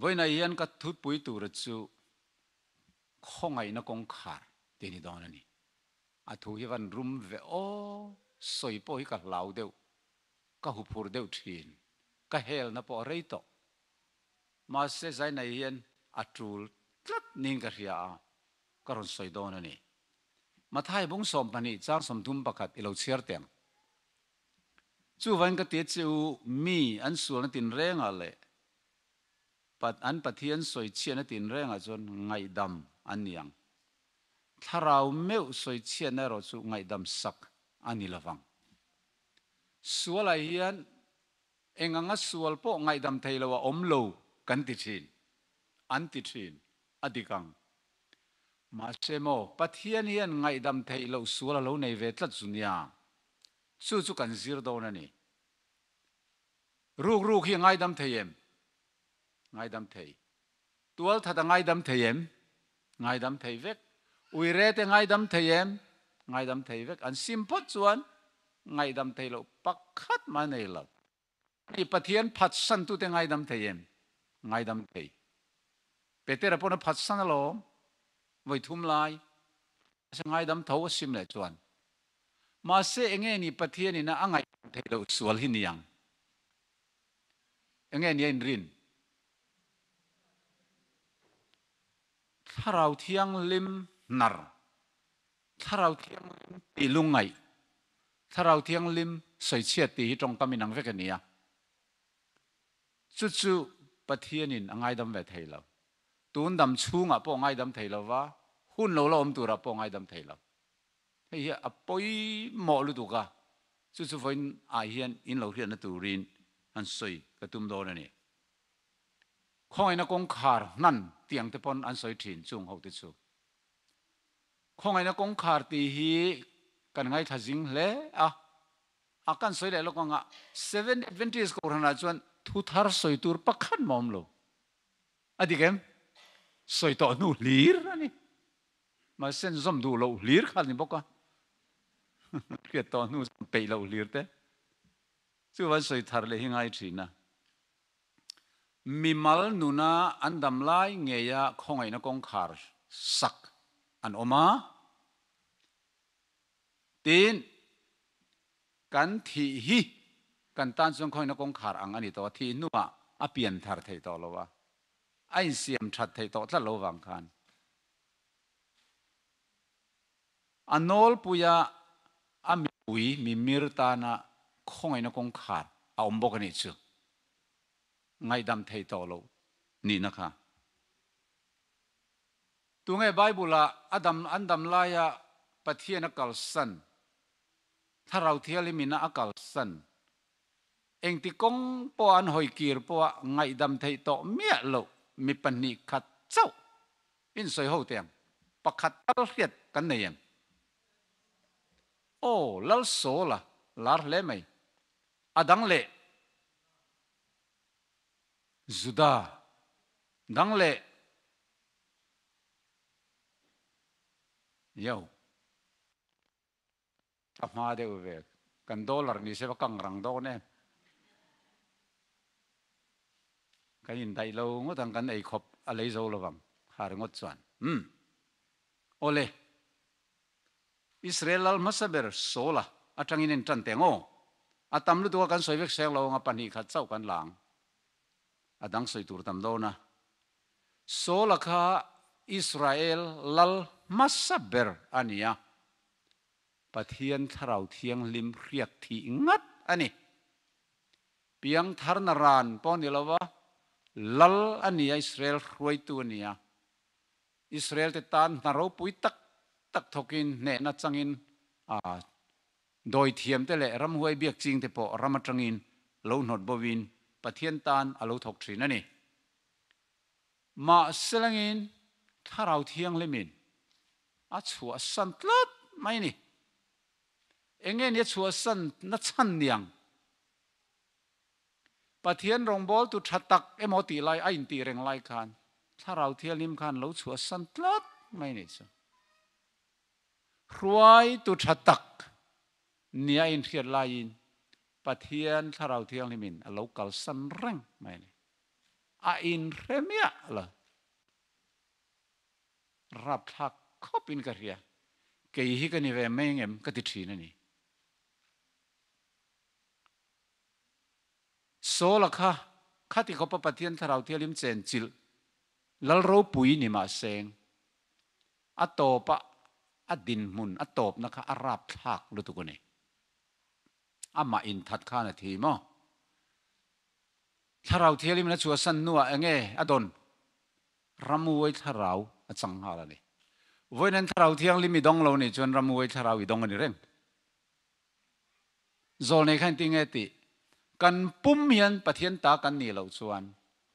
Vawiinah hian ka thutpui tura chu khawngaihna kawngkhar tih a ni dawn a ni. A thu hi van rum ve aw, sawi pawh hi ka hlau deuh, ka huphur deuh thin, ka helna pawh a rei tawh. Mahse Zainai hian a tul tlat niin ka hria a, ka rawn sawi dawn a ni. Mathai bung 12 chang 31 i lo chhiar teh ang. Chuvain ka ti a che u, mi an sualna tinrengah leh an Pathian sawichhiatna tinrengah chuan ngaihdam an ni ang. Thlarau meuh sawichhiatna erawh chu ngaihdam sak a ni lovang. Sualah hian eng anga sual pawh ngaihdam thei lo a awm lo kan ti thin, an ti thin, a dik ang. Mahse maw, Pathian hian ngaihdam theih loh sual a lo nei ve tlat zu nia. Chu chu kan zir dawn a ni. Ruk ruk hi a ngaidam thei em? Ngaidam thei. Tual that a ngaidam thei em? Ngaidam thei vek. Uire te ngaidam thei em? Ngaidam thei vek. An sim phawt chuan ngaihdam thei loh pakhat mah nei lo. Ani Pathian phatsantute ngaidam thei em? Ngaidam thei. Petera pawn a phatsan alawm. Vawi thum lai. Mahse ngaidam tho a sim leh chuan. Mahse enge ni Pathian ina a ngaihdam theih loh sual hi ni ang? Enge ni a inrin? Thlarau Thianghlim hnar, Thlarau Thianghlim tih lungngaih, Thlarau Thianghlim sawichhiat tih hi tawngkam inang vek a ni a. Chu chu Pathianin a ngaidam ve thei lo. Tun dam chhungah pawh ngaidam thei lo va, hun lo la awm turah pawh ngaidam thei lo. Hei hi a pawimawh lutuk a, chu chu vawiin ah hian in lo hriatna turin han sawi ka tum dawn a ni. Khawngaihna kawngkhar hnan tih ang te pawn an sawi thin chung ho te chu. Khawngaihna kawngkhar tih hi kan ngaithla zing hle a, a kan sawi leh lawk anga Seventh Adventist Kohhranah chuan thu thar sawi tur pakhat mah awm lo. A dik em? Sawi tawh hnu hlir a ni. Mahse an zawm duh loh hlir kha a ni bawk a, hriat tawh hnu zawm peih loh hlir te chu an sawi thar leh hi ngai thin a. Mimal nuna an dam lai ngeia khawngaihna kawngkhar sak an awm a, tin kan thih hi kan tan chuan khawngaihna kawngkhar ang a ni tawh a, thih hnuah a pian thar theih tawh lo a, a insiam that theih tawh tlat lo vang khan. A nawlpuia a mipui mimir tana khawngaihna kawngkhar a awm bawk a nih chu. Ngaihdam thei tawh loh nihna kha. Tunge Bible-ah a dam an dam laia Pathian a kalsan, Thlarau Thianghlimina a kalsan, engti kawng pawha an hawi kir pawha ngaihdam theih tawh miah loh mi pahnih khat chauh Insawi ho teh ang, pakhat tal hriat kan nei em? Aw, Lal Sawla lar hle mai. A dang leh Juda dang leh Yo. A hma deuh ve. Kan dollar ni se va kang rang dawn em. Kan indaih lo ngawt ang, kan ei khawp a lei zo lo vang kha ringawt chuan. Umm. Awle. Israel lal hmasa ber Saula atangin en tan teh ang aw. A tam lutuk a kan sawi vek seng lo ang a pahnih khat chauh kan la ang. A dang sawi tur tam dawn a. Saula kha Israel lal hmasa ber a ni a. Pathian Thlarau Thianghlim hriak thih ngat a ni. Piangtharna ran pawh ni lova, Lal a ni a, Israel hruaitu a ni a. Israel te tan hna ropui tak tak thawkin hnehna changin a dawithiam te leh ramhuai biak ching te pawh ram atangin lo hnawt bovin Pathian tan a lo thawk thin a ni. Mahse langin Thlarau Thianghlimin a chhuahsan tlat mai ni. Enge ni a chhuahsan na chhan niang? Pathian rawngbawltu tha tak emaw tih lai a intih reng lai khan Thlarau Thianghlim khan lo chhuahsan tlat mai ni chu. Hruaitu tha tak nia inhriat laiin Pathian Thlarau Thianghlimin a lo kalsan reng mai ni. A inhre miah lo. Rapthlak khawpin ka hria. Kei hi ka ni ve mai ngem ka ti thin a ni. Saul-a kha khati khawpa Pathian Thlarau Thianghlim chenchilh Lal ropui ni mahseng a tawpa a dinhmun a tawpna kha a rapthlak lutuk a ni. Amah inthat khan a thi maw? Thlarau Thianghlimin a chhuahsan hnuah enge a dawn? Ramuai thlarau a chang nghal a ni. Vawiin Thlarau Thianghlim i dawng lo nih chuan Ramuai thlarau i dawng a ni reng. Zawlnei kha engtin nge tih? Kan pum hian Pathian ta kan nih loh chuan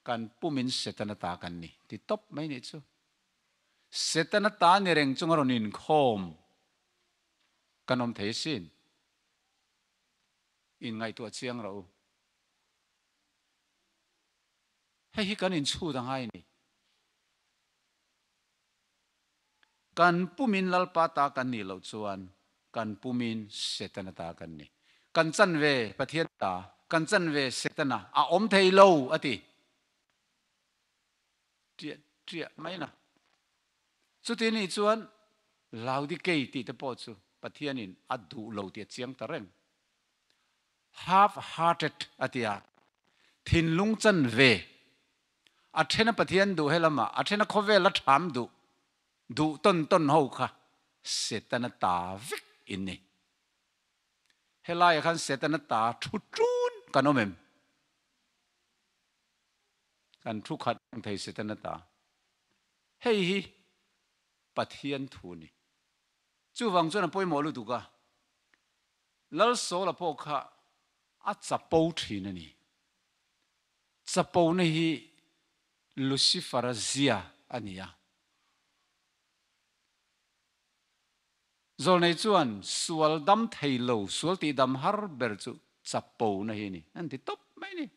kan pumin Setana ta kan ni ti tawp mai nih chu. Setana ta ni reng chunga rawn inkhawm kan awm thei asin. Inngaihtuah chiang rawh u. Hei hi kan inchhut a ngai ni. Kan pumin Lalpa ta kan nih loh chuan kan pumin Setana ta kan ni. Kan chanve Pathian ta, kan chanve Setana a awm thei lo a ti. Ṭiah ṭiah mai na. Chuti nih chuan Laodikei tih te pawh chu Pathianin a duh lo tih a chiang ta reng. Half-hearted a ti a, thinlung chanve, a then a Pathian duh he lamah, a then a khawvel a ṭham duh, duh tawn tawn ho kha Setana ta vek in ni. Helaiah khan Setana ta thu ṭun kan awm em? Kan thu khat reng thei Setana ta. Hei hi Pathian thu a ni. Chuvang chuan a pawimawh lutuk a. Lalsawla pawh kha a chapo thin a ni. Chapona hi Lucifer-a zia a ni a. Zawlnei chuan sual dam thei lo, sual tih dam har ber chu chapona hi a ni, an ti tawp mai a ni.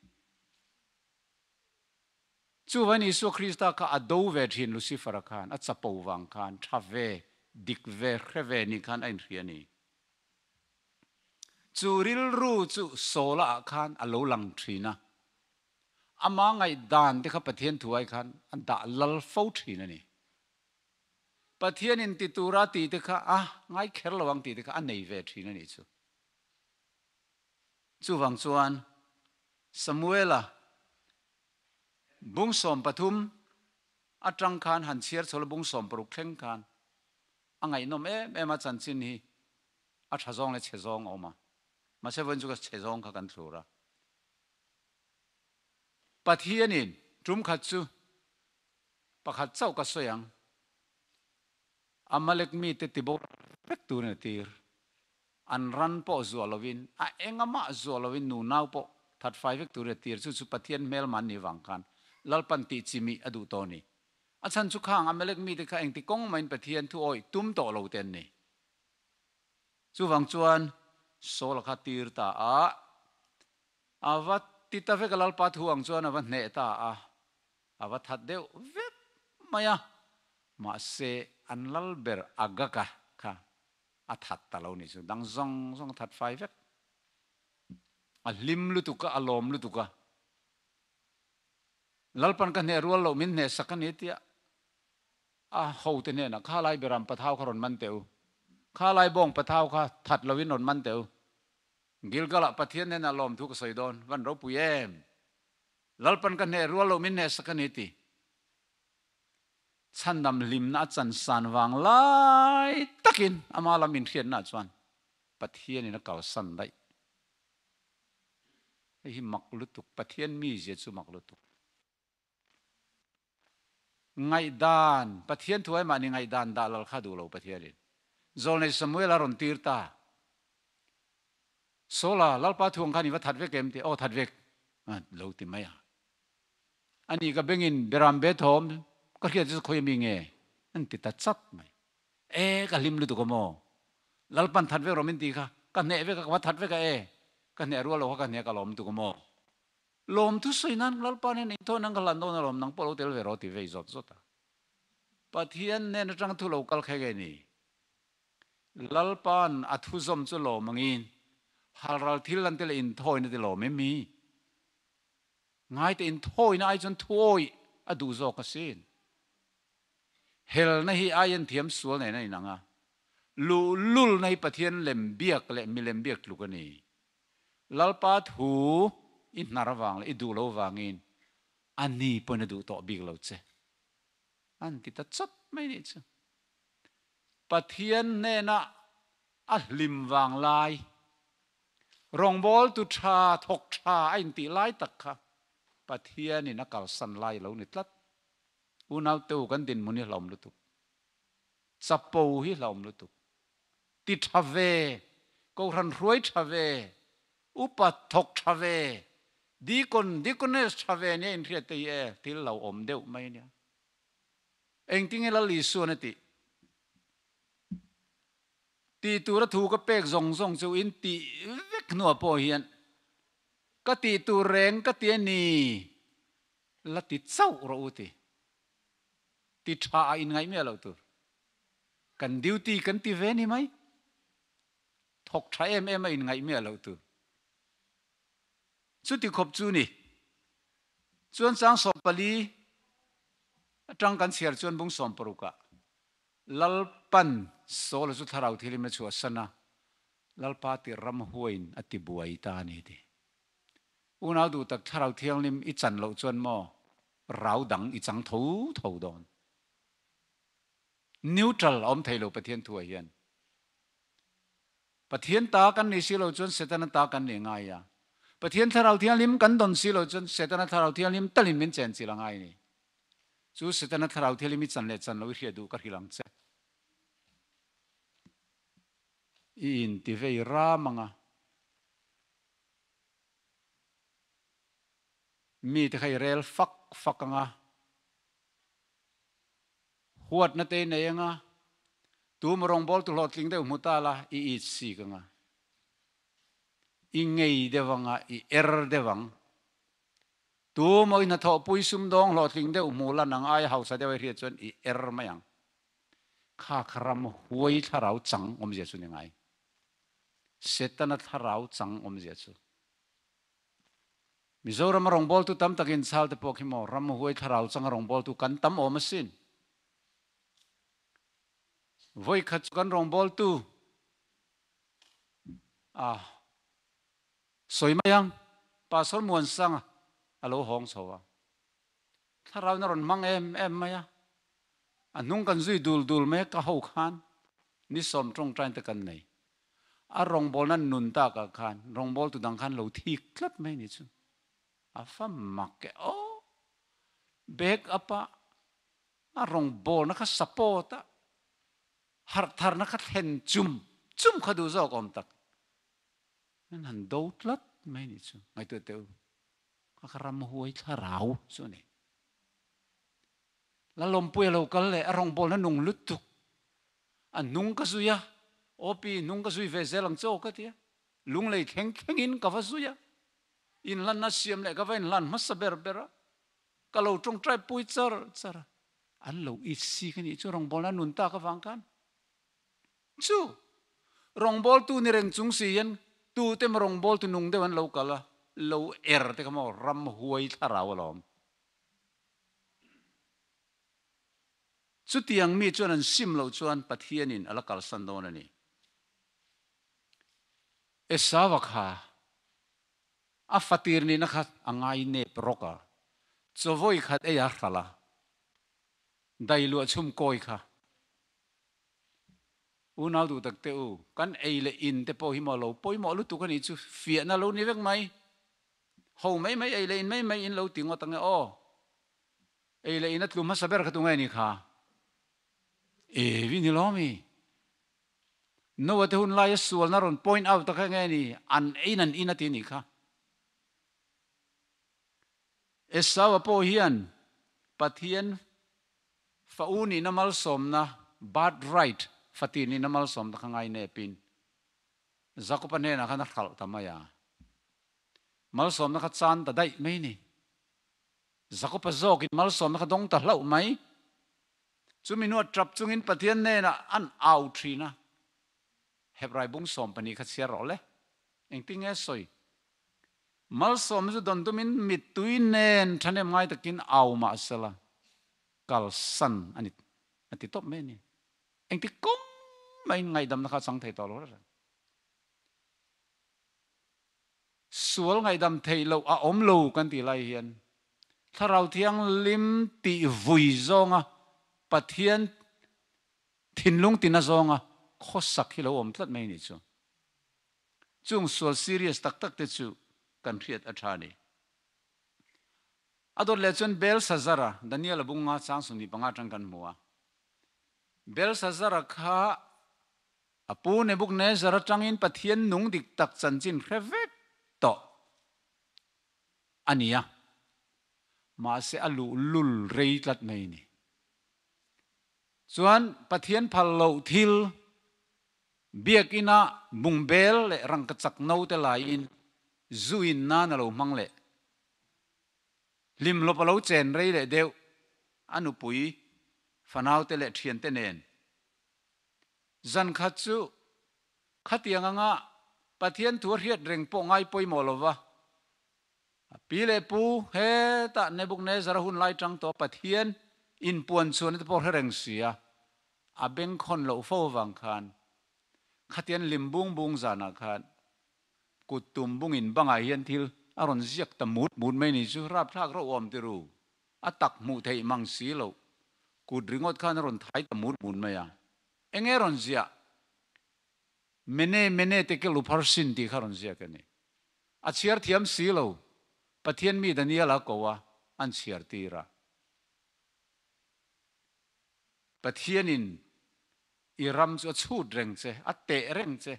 Chuvain Isua Krista kha a do ve thin Lucifer-a khan, a chapo vang khan, tha ve, dik ve, hre ve ni khan a inhria a ni. Chu rilru chu Saula ah khan a lo lang thin a, ama ngaihdan te kha Pathian thu ai khan a dah lal fo thin a ni. Pathian in ti tura tih te kha a ngai kher lo ang tih te kha a nei ve thin a nih chu. Chuvang chuan Samuela bung 13 atang khan han chhiar chho la bung 60 thleng khan A ngaihnawm em em a chanchin hi a tha zawng leh chhe zawng a awm a, mahse vawiin chu ka chhe zawng kha kan thlur a. Pathianin tum khat chu pakhat chauh ka sawi ang, Amalek mite tibo vek turin a tir, an ran pawh zuah lovin, a engamah zuah lovin nunau pawh that fai vek turin a tir, chu chu Pathian hmelma an nih vang khan Lalpan tih chimih a duh tawh a ni. A chhan chu khang Amalek mite kha engti kawng mahin Pathian thu awih tum tawh lo te an ni. Chuvang chuan Saul-a kha tir ta a, a va ti ta vek a, Lalpa thu ang chuan a va hneh ta a, a va that deuh vek mai a, mahse an lal ber Agag-a kha a that ta lo ni chu, dang zawng zawng a that fai vek. A hlim lutuk a, a lawm lutuk a. Lalpan ka hneh rual loh min hneh sak a ni tia a hote hnenah kha lai beram pathau kha rawn man teh u, kha lai bawng pathau kha that loin rawn man teh u, Gilgal-ah Pathian hnenah lawmthu ka sawi dawn, van ropui em! Lalpan ka hneh rual loh min hneh sak a ni ti. Chhandam hlimna a chansan vang lai takin ama lam inhriatnaah chuan Pathianin a kalsan daih. Hei hi mak lutuk, Pathian mizia chu mak lutuk. Ngaihdan, Pathian thu ai mahni ngaihdan dah lal kha duh lo Pathianin. Zawlnei Samuel a rawn tir ta. Saula, Lalpa thu ang khan i va that vek em ti, aw that vek, lo ti mai a. Ani ka bengin Beram be thawm ka hriat chu khawi ami nge? An ti ta chat mai. E, ka hlim lutuk a maw? Lalpan that vek rawh min ti kha, ka hneh vek a, ka va that vek a e, ka hneh rual lo kha ka hneh ka lawm lutuk a maw? Lawmthu sawi nan Lalpa nen inthawi nan ka hlan dawn alawm, nang pawh lo tel ve rawh ti vei zawt zawt a. Pathian nen atanga thu lo kal kha nge ni? Lalpa'n a thu zawm chu lawm angin halral thil an ti leh inthawina ti lawm em mi? Ngaite inthawina ai chuan thuawih a duh zawk asin. Helna hi aiin thiam sual nen a inang a, luhlulna hi Pathian lem biak leh milem biak tluk a ni. Lalpa thu i hnar avang leh i duh lo vangin a ni pawhin a duh tawh bik lo che. An ti ta chawt mai nih chu. Pathian hnena a hlim vang lai, rawngbawltu tha, thawk tha a intih lai tak kha Pathianin a kalsan lai a lo ni tlat. Unau te u kan dinhmun hi hlauhawm lutuk. Chapo hi hlauhawm lutuk. Ti tha ve, Kohhran hruai tha ve, upa thawk tha ve, deacon, deaconess tha ve nia inhriat te hi e thil hlauhawm deuh mai ania. Engtinge Lal Isuan a tih? Tih tura thu ka pek zawng zawng chu in tih vek hnuah pawh hian ka tih tur reng ka ti a ni. La ti chauh rawh u ti. Ti tha ah in ngaih miah loh tur. Kan duty kan ti ve ni mai. Thawk tha em em a in ngaih miah loh tur. Chuti khawp chu ni. Chuan chang 14 atang kan chhiar chuan bung 60 ah Lalpan Saul-a chu thlarau thilim a chhuahsan a, Lalpa tir ramhuaiin a ti buai ta a ni ti. Unau duh tak Thlarau Thianghlim i chan loh chuan maw rau dang i chang tho tho dawn. Neutral a awm thei lo Pathian thuah hian. Pathian ta kan nih si lo chuan Setana ta kan nih ngai a. Pathian Thlarau Thianghlim kan dawn si lo chuan Setana Thlarau Thianghlim talin min chen chilh a ngai ni. Chu Setana Thlarau Thianghlim i chan leh chan lo i hriat duh ka hrilh ang che. I inti vei ram anga. Mite kha i rel fak fak anga, huatna te i nei anga, tu maw rawngbawltu hlawhtling deuh hmu ta la i it sik anga, i ngei deuh anga, i er deuh ang. Tu maw i hnathawhpui sumdawng hlawhtling deuh hmu la nang aia hausa deuh i hriat chuan i er mai ang. Kha kha ram huai thlarau chang awmzia chu ni ngai. Setana thlarau chang awmzia chu. Mizorama rawngbawltu tam takin chal te pawh khi maw ramhuai thlarau changa rawngbawltu kan tam awm asin. Vawikhat chu kan rawngbawltu a sawi mai ang, Pastor Muansanga a lo hawng chho a. Thlarau in a rawn hmang em em mai a, a hnung kan zui dul dul mai a, ka ho khan ni sawm tawngtain te kan nei. A rawngbawlna nun takah khan rawngbawltu dang khan lo thik tlat mai ni chu. A fa mak e aw. Back up a a rawngbawlna kha support a harh tharna kha thlen chum chum kha duh zawk awm tak. An han do tlat mai ni chu. Ngaihtuah teh u. Kha kha ramhuai thlarau chu a ni. Lalawmpui a lo kal leh a rawngbawlna nung lutuk. A hnung ka zui a, aw pi hnung ka zui ve zel ang che aw ka ti a. Lunglei thleng thlengin ka va zui a, inhlanna siam leh ka va inhlan hmasa ber ber a, ka lo tawngtai pui char char a. An lo it si ka nih chu rawngbawlna nun tak avang khan. Chu rawngbawltu ni reng chung si hian tute maw rawngbawltu nung deuh an lo kal a, lo er te kha maw ramhuai thlarau alawm. Chutiang mi chuan an sim loh chuan Pathianin a la kalsan dawn a ni. Esau-a kha a fatir nihna kha a ngai nep rawk a, chawvawi khat ei a hralh a, dailuah chhum kawi kha Unau duh tak te u, kan ei leh in te pawh hi maw lo pawimawh lutuk a nih chu fiahna lo ni vek mai. Ho mai mai ei leh in mai mai in lo ti ngawt ang e aw. Ei leh in a tlu hmasa ber kha tunge ni kha? Evi ni lo mi? Noah te hun laia sualna rawn point out a kha nge ni? An eiin an in a ti nih kha. Esau-a pawh hian Pathian Fa u nihna malsawmna, birth right, fati nihna malsawmna kha ngai nepin Jakob-a hnenah khan a hralh ta mai a. Malsawmna kha chan ta daih mai ni. Jakob-a zawkin malsawmna kha dawng ta hlauh mai. Chumi hnuah tap chungin Pathian hnenah an au thin a. Hebrai bung 12 kha chhiar rawh le. Engtin nge sawi? Malsawmna chu dawn tumin mittui nen thahnem ngai takin au mah sela kalsan a ni a ti tawp mai a ni. Engti kawng mahin ngaihdamna kha a chang thei tawh lo reng. Sual ngaihdam theih loh a awm lo kan tih lai hian Thlarau Thianghlim tih vui zawnga Pathian thinlung tina zawnga khawsak hi lo awm tlat mai a nih chu. Chung sual serious tak tak te chu kan hriat a tha a ni. A dawt leh chuan Belshazzar-a, Daniel-a bunga chang 25 atang kan hmu a. Belshazzar-a kha A pu Nebuchadnezzar atangin Pathian nung dik tak chanchin hre vek tawh a ni a, mahse a luhlul rei tlat mai a ni. Chuan Pathian phal loh thil, biakina bungbel leh rangkachak note laiin zu in nan a lo hmang leh, hlimhlawp a lo chen rei leh deuh, a nupui, fanaute leh thiante nen Zan khat chu khatiang anga Pathian thu a hriat reng pawh ngai pawimawh lo va, a pi leh pu hetah Nebuchadnezzar a hun lai tang tawh Pathian inpuan chhuahna te pawh hre reng si a, a bengkhawn loh fo avang khan khatian lim bung bung zanah khan kut tum bungin bangah hian thil a rawn ziak ta mut mut mai ni chu rapthlak reuh awm ti ru. A tak hmuh theih mang si loh. Kut ringawt khan a rawn thai ta mut mut mai a. Enge rawn ziah? Mene mene tekel upharsin tih kha rawn ziak a ni. A chhiar thiam si lo. Pathian mi Daniel-a ko a, an chhiar tir a. Pathianin i ram chu a chhut reng che, a teh reng che,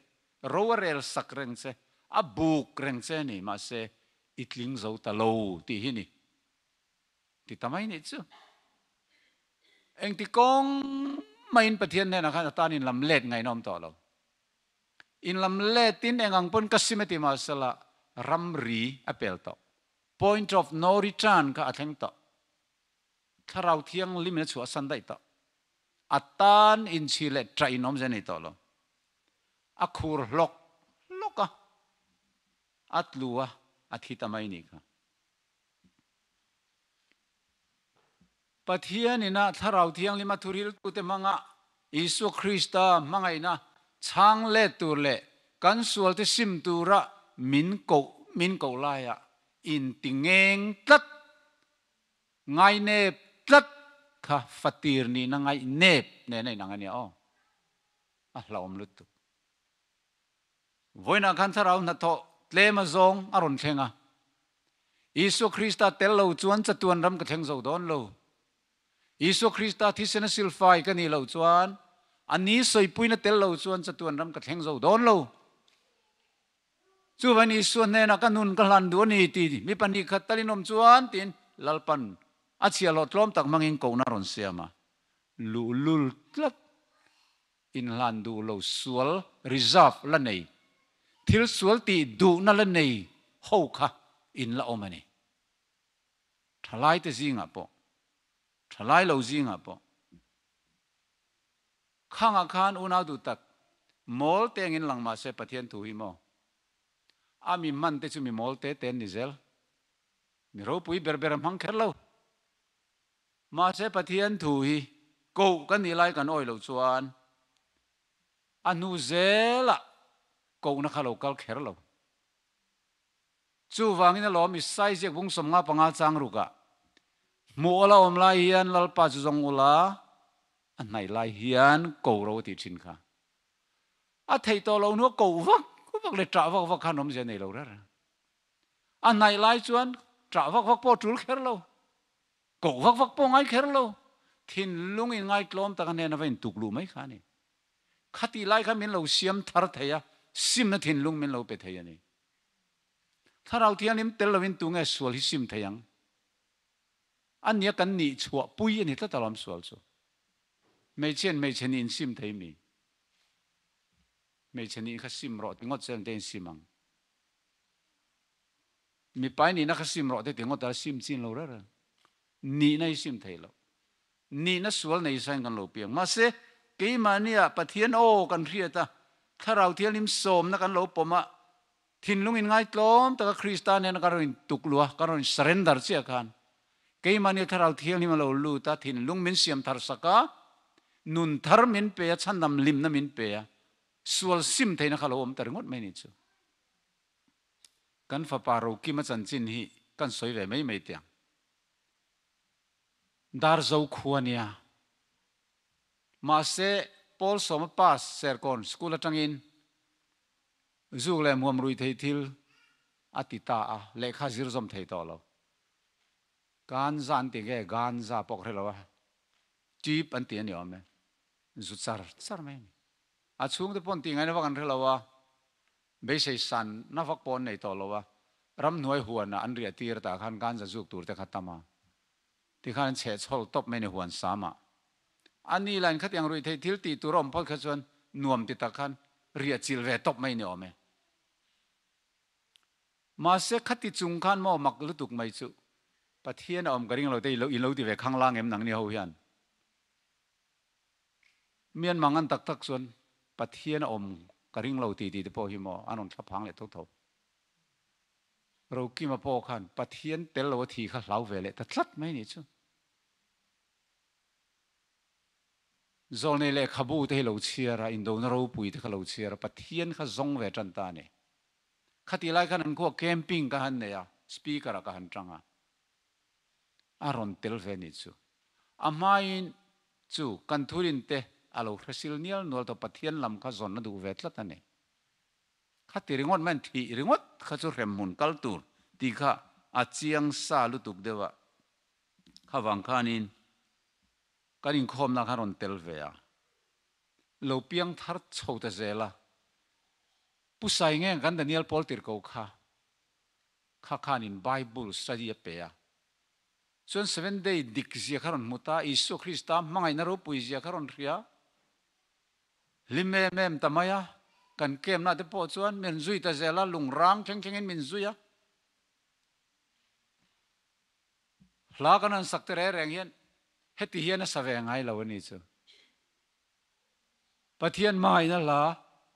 ro a rel sak reng che, a buk reng che a ni. Mahse, i tling zo ta lo tih hi ni. Ti ta mai nih chu. Engti kawng maiin Pathian hnenah khan a tan inlam let ngaihna awm tawh lo. Inlam letin eng ang pawn ka sim a ti mahsela ramri a pel tawh. Point of no return kha a thleng tawh. Thlarau Thianghlim in a chhuahsan daih tawh. A tan inchhi leh ṭah in awmze nei tawh lo. A khur hlawk hlawk a, a tlu a, a thi ta mai nih kha. Pathian ina Thlarau Thianghlima thuriltute hmanga Isua Krista hmangaihna chhang let tur leh kan sualte sim tura min koh min koh laia inti ngeng tlat, ngainep tlat kha fatir nihna ngaihnep nen a inang a nia aw. A hlauhawm lutuk. Vawiinah khan Thlarau hnathawh tlem a zawng a rawn thleng a. Isua Krista tel lo chuan chatuan ram ka thleng zo dawn lo. Isua Krista thisena silfai ka nih loh chuan, a ni sawipuina tel lo chuan chatuan ram ka thleng zo dawn lo. Chuvangin Isua hnenah ka nun ka hlan duh a ni ti mi pahnih khat tal in awm chuan tiin Lalpan a chhiahhlawh tlawm tak hmangin kohna a rawn siam a. Luhlul tlat. Inhlan duh lo sual reserve la nei, thil sual tih duhna la nei ho kha in la awm a ni. Thalaite zingah pawh, thalai lo zingah pawh. Khangah khan unau duh tak, mawl te angin lang mahse Pathian thu hi maw? A mi hman te chu mi mawl te te an ni zel. Mi ropui ber ber a hmang kher lo. Mahse Pathian thu hi koh kan nih lai kan awih loh chuan a hnu zelah kohna kha lo kal kher lo. Chuvangin alawm Isai ziak bung 55 chang rukah, Hmuh awla awm lai hian Lalpa chu zawng ula, a hnaih lai hian ko ro a tih thin kha. A theih tawh loh hnua koh vak vak leh ṭah vak vak khan awmzia nei lo reng reng. A hnaih lai chuan ṭah vak vak pawh ṭul kher lo. Koh vak vak pawh ngai kher lo. Thinlung in ngaitlawm tak a hnena va intuk luh mai kha a ni. Khatih lai khan min lo siam thar thei a, simna thinlung min lo pe thei a ni. Thlarau Thianghlim tel loin tunge sual hi sim thei ang? A nia kan nih chhuah pui a ni tlat alawm sual chu. Hmeichhiain hmeichhe nih in sim thei mi? Hmeichhe nih kha sim rawh ti ngawt se an te in sim ang. Mipa i nihna kha sim rawh te ti ngawt a, sim chin lo reng reng. Nihna hi sim thei lo. Nihna sual nei sain kan lo piang. Mahse, keimahnia Pathian aw kan hriat a, Thlarau Thianghlim sawmna kan lo pawm a, Thinlung inngaitlawm taka Krista nena ka rawn intukluh a, ka rawn surrender chiah khan keimahni Thlarau Thianghlim a lo lut a, thinlung min siam thar sak a, nun thar min pe a, chhandam hlimna min pe a, sual sim theihna kha lo awm ta ringawt mai ni chu. Kan fapa Rokima chanchin hi kan sawi ve mai mai teh ang. Darzo khua nia. Mahse, Paul Sawma pass Serkawn School atangin zuk leh muam rui thei thil a ti ta a, lehkha zir zawm thei tawh lo. Ganza an ti nge Ganza pawh ka hre lo a, Tip an ti a ni awm e, zu char char mai a ni. A chhungte pawh an tih ngaihna vak an hre lo a, beisei sanna vak pawh an nei tawh lo a, ramhnuai huanah an riah tir tah khan Ganza zuk tur te kha tam a, Tikhan an chheh chhawl tawp mai ni huan sam ah. A ni lain khatiang ruih theih thil tih tur a awm phawt kha chuan nuam ti tak khan riah chilh ve tawp mai ni awm e. Mahse khati chung khan maw mak lutuk mai chu Pathian a awm ka ring lo te i lo ti ve khang lang em nangni ho hian. Myanmar ngan tak tak chuan Pathian a awm ka ring lo ti ti te pawh hi maw an rawn thla phang leh tho tho. Rokima pawh khan Pathian tel lo a thi kha hlau ve leh ta tlat mai nih chu. Zawlnei lehkhabu te hi lo chhiar a, indona ropui te kha lo chhiar a, Pathian kha zawng ve tan ta a ni. Khatih lai khan an khuaa camping ka han nei a, speaker ah ka han tang a, a rawn tel ve nih chu. A hmain chu kan thurin te a lo hresil nial nual tawh Pathian lam kha zawn a duh ve tlat a ni. Khati ringawt mai an thih ringawt kha chu hremhmun kal tur tih kha a chiang sa lutuk deuh a, kha vang khanin kan inkhawmna khan rawn tel ve a, lo piang thar chho ta zel a, Pu Saingeng kan Daniel Paul tirhko kha kha khanin Bible study a pe a, chuan Seven Day dik zia kha rawn hmu ta, Isua Krista hmangaihna ropui zia kha rawn hria. Hlim em em ta mai a, kan kemna te pawh chuan min zui ta zel a, lung rang thleng thlengin min zui a. Hla kan han sak te reng reng hian heti hian a sa ve ngai lo a ni chu. Pathian hmangaihna hla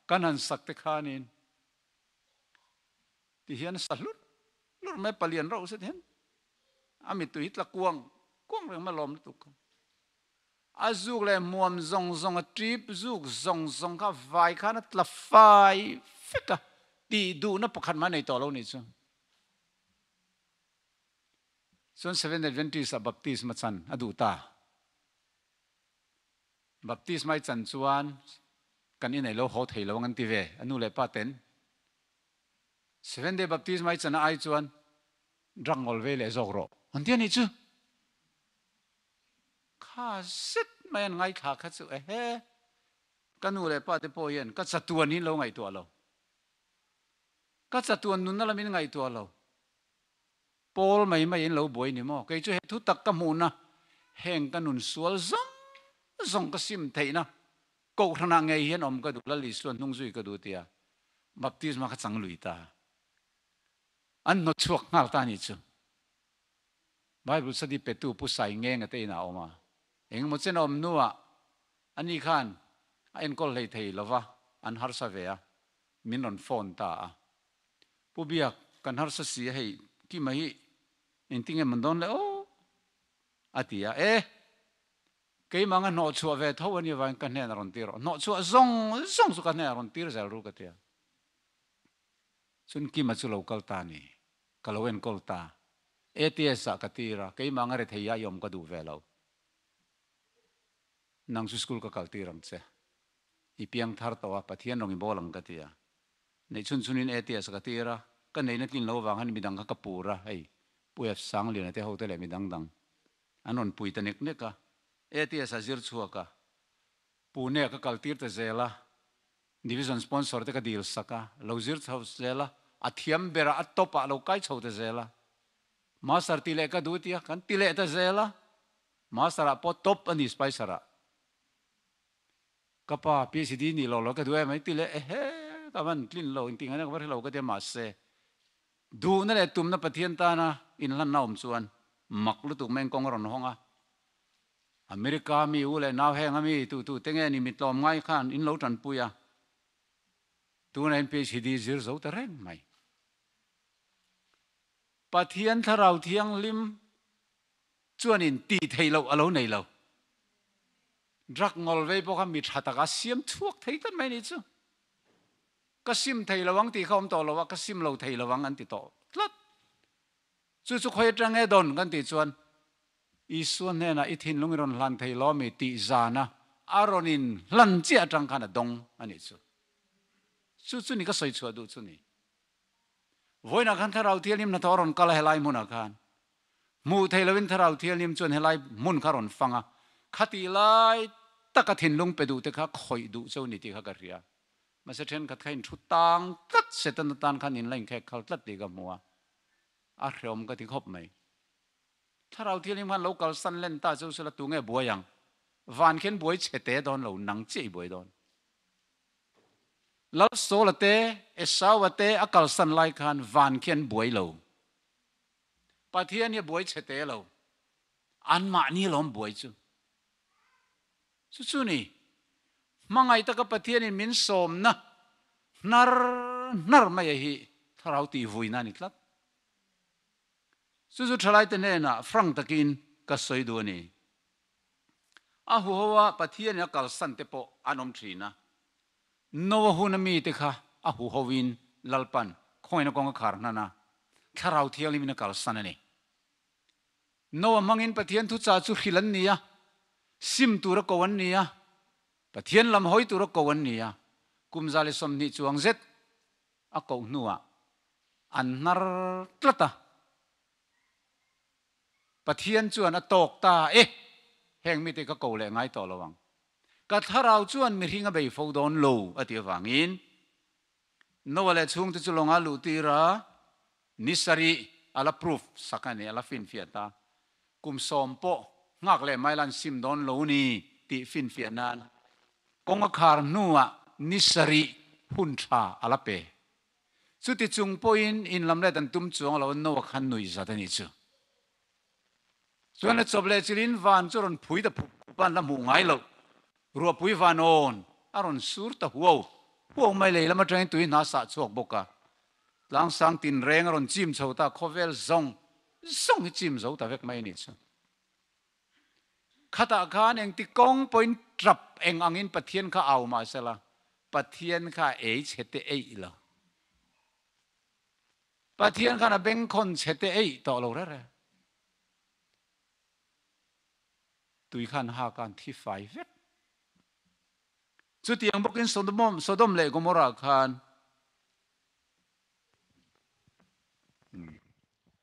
kan han sak te khanin ti hian a sa hlut hlut mai, palian rauh zet hian a mittui hi tla kuang kuang reng mai lawm lutuk kha. A zuk leh hmuam zawng zawng, a trip zuk zawng zawng kha vai khan a tla fai fek a, tih duhna pakhat mah a nei tawh lo nih chu. Chuan Seventh Adventist ah baptisma chan a duh ta. Baptisma i chan chuan kan inei lo haw thei lo ang an ti ve, a nu leh pa ten. Seventh Day Baptisma i chan a ai chuan drug ngawl vei leh zawk rawh an ti a nih chu. Kha zet mai an ngaithla kha chu ehe, ka nu leh pa te pawh hian ka chatuan hi an lo ngaihtuah lo. Ka chatuan nunna lam in ngaihtuah lo. Pawl mai mai in lo buai ni maw? Kei chu he thu tak ka hmuhna, heng ka nun sual zawng zawng ka sim theihna kohhranah ngei hian awm ka duh, Lal Isua hnung zui ka duh tia baptisma kha chang lui ta. An hnawtchhuak nghal ta nih chu. Bible study petu Pu Sai Ngenga te inah a awm a. Engemaw chen a awm hnuah ani khan a enkawl hlei thei lova, an harsa ve a, min rawn phone ta a. Pu Biak, kan harsa si a hei, Kima hi engtin nge man dawn le aw? a ti a. E! Keimah anga hnawhchhuah ve tho a nih avangin ka hnenah rawn tir rawh. Hnawhchhuah zawng zawng chu ka hnenah rawn tir zel ru ka ti a. Chuan Kima chu lo kal ta a ni. Ka lo enkawl ta. ATS ah ka tir a, keimah anga rethei ah i awm ka duh ve lo. Nang chu school ka kal tir ang che. I piang thar tawh a, Pathian rawng i bawl ang ka ti a. Neih chhun chhunin ATS ah ka tir a, ka neihna tlin lo avang hian midang kha ka pur a, hei Pu F Sangliana te ho te leh midang dang an rawn pui ta nek nek a. ATS ah zir chhuak a, Pune ah ka kal tir ta zel a, Division sponsor te ka dil sak a, lo zir chho zel a, a thiam ber a, a top ah lo kai chho ta zel a. Master ti leh ka duh tia, kan ti leh ta zel a. Master ah pawh top a ni Spicer ah. Ka pa PhD nih lo lo ka duh em ai ti leh ehe ka van tlin lo inti ngaina ka va hre lo ka tia mahse duhna leh tumna Pathian tana inhlanna awm chuan mak lutuk mai kawng a rawn hawng a. America mi u leh nau heng a mi tu tu te nge ni mi tlawm ngai khan in lo tanpui a, tunah hian PhD zir zo ta reng mai. Pathian Thlarau Thianghlim chuanin tih theih loh a lo nei lo. Drug ngawl vei pawh kha mi tha taka siam chhuak thei tlat mai a nih chu. Ka sim thei lo ang tih kha awm tawh lo a, ka sim lo thei lo ang an ti tawh tlat. Chu chu khawi atang nge dawn kan tih chuan Isua hnenah i thinlung i rawn hlan thei lo ami tih zana a rawn in hlan chiah atang khan a dawng a nih chu. Chu chu ni ka sawi chhuah duh chu ni. Vawiinah khan Thlarau Thianghlim hnathawh a rawn kal a helai hmunah khan. Hmuh thei loin Thlarau Thianghlim chuan helai hmun kha rawn fang a, khatih lai taka thinlung pe duhte kha khawih duh cheu ni tih kha ka hria. Mahse thenkhat kha inthu tang tlat Setana tan khan in la inkhek khal tlat tih ka hmu a, a hreawm ka ti khawp mai. Thlarau Thianghlim khan lo kalsan len ta cheu sela tunge buai ang? Van khian buai chhe te dawn lo, nang chiah i buai dawn. Lal Saula te, Esaua te a kalsan lai khan van khi an buai lo. Pathian hi a buai chhe te lo. Anmahni lawm buai chu. Chu chu ni, hmangaih taka Pathianin min sawmna hnar hnar mai a hi thlarau tihvuina a ni tlat. Chu chu thalaite hnenah frank takin ka sawi duh a ni. A huho a Pathianin a kalsan te pawh an awm thin a. Noa huna mite kha a huhoin Lalpan khawngin a kawng a khar hnan a, Thlarau Thianghlimin a kalsan a ni. Noa hmangin Pathian thuchah chu hrilh an ni a, sim tura ko an ni a, Pathian lam hawi tura ko an ni a, kum 120 chuang zet a koh hnuah an hnar tlat a. Pathian chuan a tawk ta e, heng mite ka ko leh ngai tawh lo ang. Ka thlarau chuan mihring a bei fo dawn lo a ti avangin Noah leh chhungte chu lawngah luh tir a, ni sarih a la proof sak a ni, a la finfiah ta. Kum sawm pawh nghak leh mai la an sim dawn lo ni tih finfiah nan kawng a khar hnuah ni sarih hun tha a la pe. Chuti chung pawhin in lam let an tum chuang lo, Noah khan nuih zat a nih chu. Chuan a chawp leh chilhin van chu rawn phui ta phup phup a, an la hmuh ngai loh. Ruahpui van awn a rawn sur ta huau huau mai, lei lam atangin tui hna sah chhuak bawk a. Tlangsang tinreng a rawn chim chho ta, khawvel zawng zawng hi chim zo ta vek mai a nih chu. Khatah khan engti kawng pawhin tap eng angin Pathian kha au mah sela, Pathian kha a ei chhe te eih lo. Pathian khan a bengkhawn chhe te eih tawh lo rere. Tui khan ha khan thi fai vek. Chutiang bawkin Sodom leh Gomorrah khan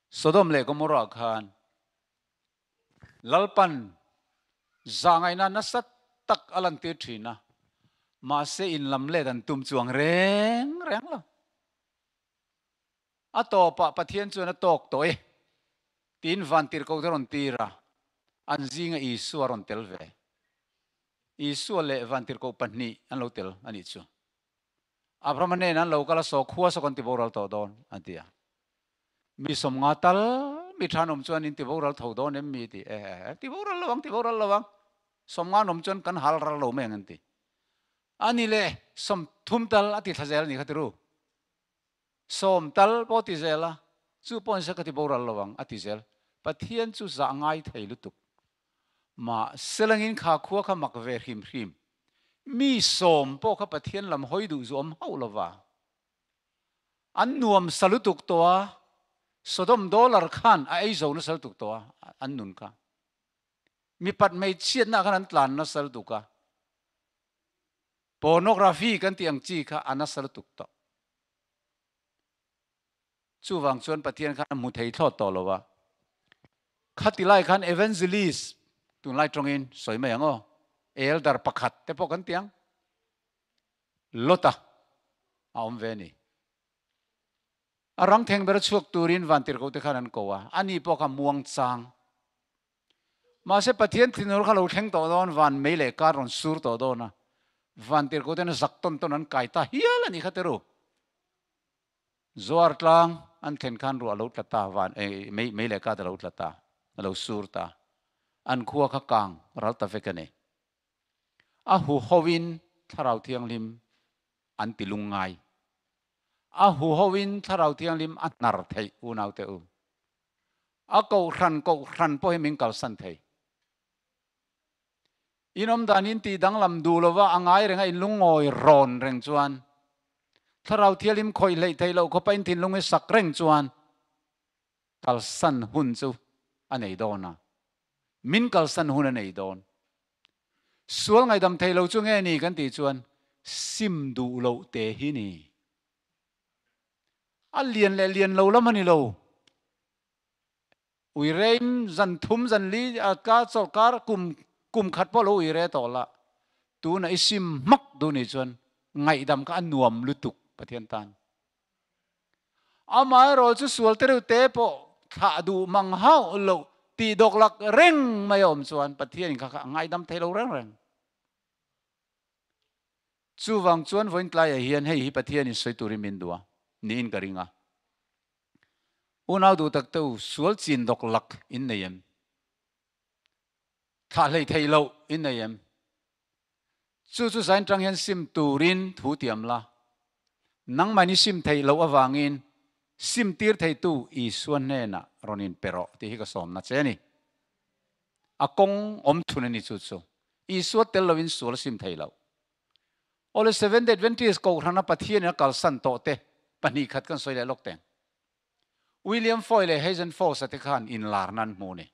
Sodom leh Gomorrah khan Lalpan zahngaihna nasa tak a lantir thin a, mahse inlam let an tum chuang reng reng lo. A tawpah Pathian chuan a tawk tawh e tiin vantirhkoh te rawn tir a, an zinga Isua rawn tel ve. Isua leh vantirhkoh pahnih an lo tel a nih chu. Abrahama hnenah an lo kal a, saw khua saw kan ti boral tawh dawn an ti a. Mi 50 tal mi tha an awm chuan in ti boral tho dawn em mi ti e e ti boral lo ang ti boral lo ang 50 an awm chuan kan hal ral lo mai ang an ti. Ani le 30 tal a ti thla zel a ni kha tiru. 10 tal pawh ti zel a, chu pawh nise ka ti boral lo ang a ti zel. Pathian chu zah ngai thei lutuk. Mahse langin kha khua kha mak ve hrim hrim. Mi 10 pawh kha Pathian lam hawi duh zu awm hauh lova. An nuam sa lutuk tawh a, Sodom dollar khan a ei zo nasa lutuk tawh a, an nun kha. Mipat hmeichhiatna khan an tlan nasa lutuk a. Pornography kan tih ang chi kha a nasa lutuk tawh. Chuvang chuan Pathian khan a hmu thei thlawt tawh lo a. Khati lai khan evangelist tunlai tawngin sawi mai ang aw, elder pakhat te pawh kan ti ang. Lota a awm ve a ni. A rang theng ber a chhuak turin vantirhkoh te khan an ko a, ani pawh kha muang chang. Mahse Pathian thinur kha lo thleng tawh dawn, van mei leh kar rawn sur tawh dawn a, vantirhkoh ten zak tawn tawn an kai ta hial a ni kha teru. Zuar tlang an thlen khan ruah a lo tla ta, van mei mei leh kat a lo tla ta, a lo sur ta. An khua kha kang ral ta vek a ni. A huhoin Thlarau Thianghlim an ti lungngai. A huhoin Thlarau Thianghlim a hnar theih unaute u. A kohhran kohhran pawh hi min kalsan thei. In awm dan in tih danglam duh lova a ngai renga in lungngawi rawn reng chuan, Thlarau Thianghlim khawih hleih theih loh khawpa in thinlung hi sak reng chuan kalsan hun chu a nei dawn a, min kalsan hun a nei dawn. Sual ngaihdam thei lo chu nge ni kan tih chuan sim duh loh te hi ni. A lian leh lian lo lam a ni lo. Uirein zan thum zan li a ka chawlhkar kum kum khat pawh lo uire tawh la, tuna i sim hmak duh nih chuan ngaihdam kha a nuam lutuk Pathian tan. Amaherawh chu sual te reuh te pawh thlah duh mang hauh loh tih dawk lak reng mai a awm chuan Pathianin kha kha a ngaidam thei lo reng reng. Chuvang chuan vawiin tlaiah hian hei hi Pathianin sawi turin min duh a niin ka ring a. Unau duh tak te u, sual chin dawk lak in nei em? Thlah hlei theih loh in nei em? Chu chu zain tang hian sim turin thu tiam la. Nangmah ni sim theih loh avangin sim tir theitu Isua hnenah rawn in pe rawh tih hi ka sawmna che a ni. A kawng awm chhun a ni chu chu. Isua tel loin sual sim thei loh. Awle Seventh Day Adventist Kohhrana Pathianin a kalsan tawh te 2 khat kan sawi leh lawk teng. William Foy leh Hazen Foss-a te khan inlarna an hmu ni.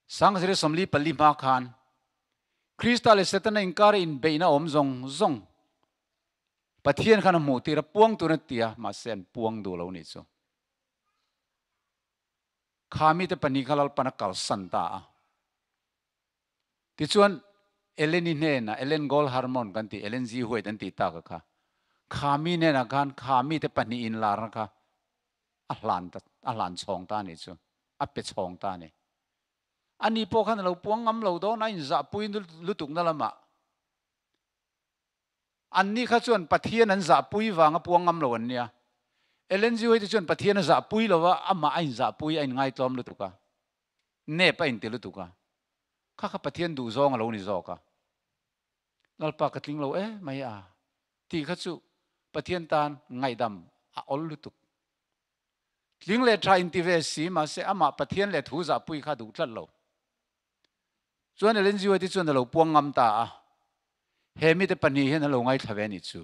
1944 hma khan Krista leh Setana inkara inbeihna awm zawng zawng Pathian khan a hmuh tir a, puang tur a ti a, mahse an puang duh lo nih chu. Kha mite 2 kha Lalpan a kalsan ta a. Tichuan, Ellen-i hnenah, Ellen Gold Harmon kan tih, Ellen G. White an tih tak a kha, kha mi hnenah khan kha mite 2 inlarna kha a hlan ta, a hlan chhawng ta a nih chu, a pe chhawng ta a ni. Ani pawh khan a lo puang ngam lo dawn a, inzahpui lutukna lamah. Anni kha chuan Pathian an zahpui vanga puang ngam lo an nia. Ellen G. White chuan Pathian a zahpui lo va, amah a inzahpui, a inngaitlawm lutuk a, nep a inti lutuk a. Kha kha Pathian duhzawng a lo ni zawk a. Lalpa ka tling lo e mai a tih kha chu Pathian tan ngaihdam a awl lutuk. Tling leh tha inti ve si mahse amah Pathian leh thu zahpui kha duh tlat lo. Chuan Ellen G. White chuan a lo puang ngam ta a, he mite 2 hian a lo ngaithla ve anih chu.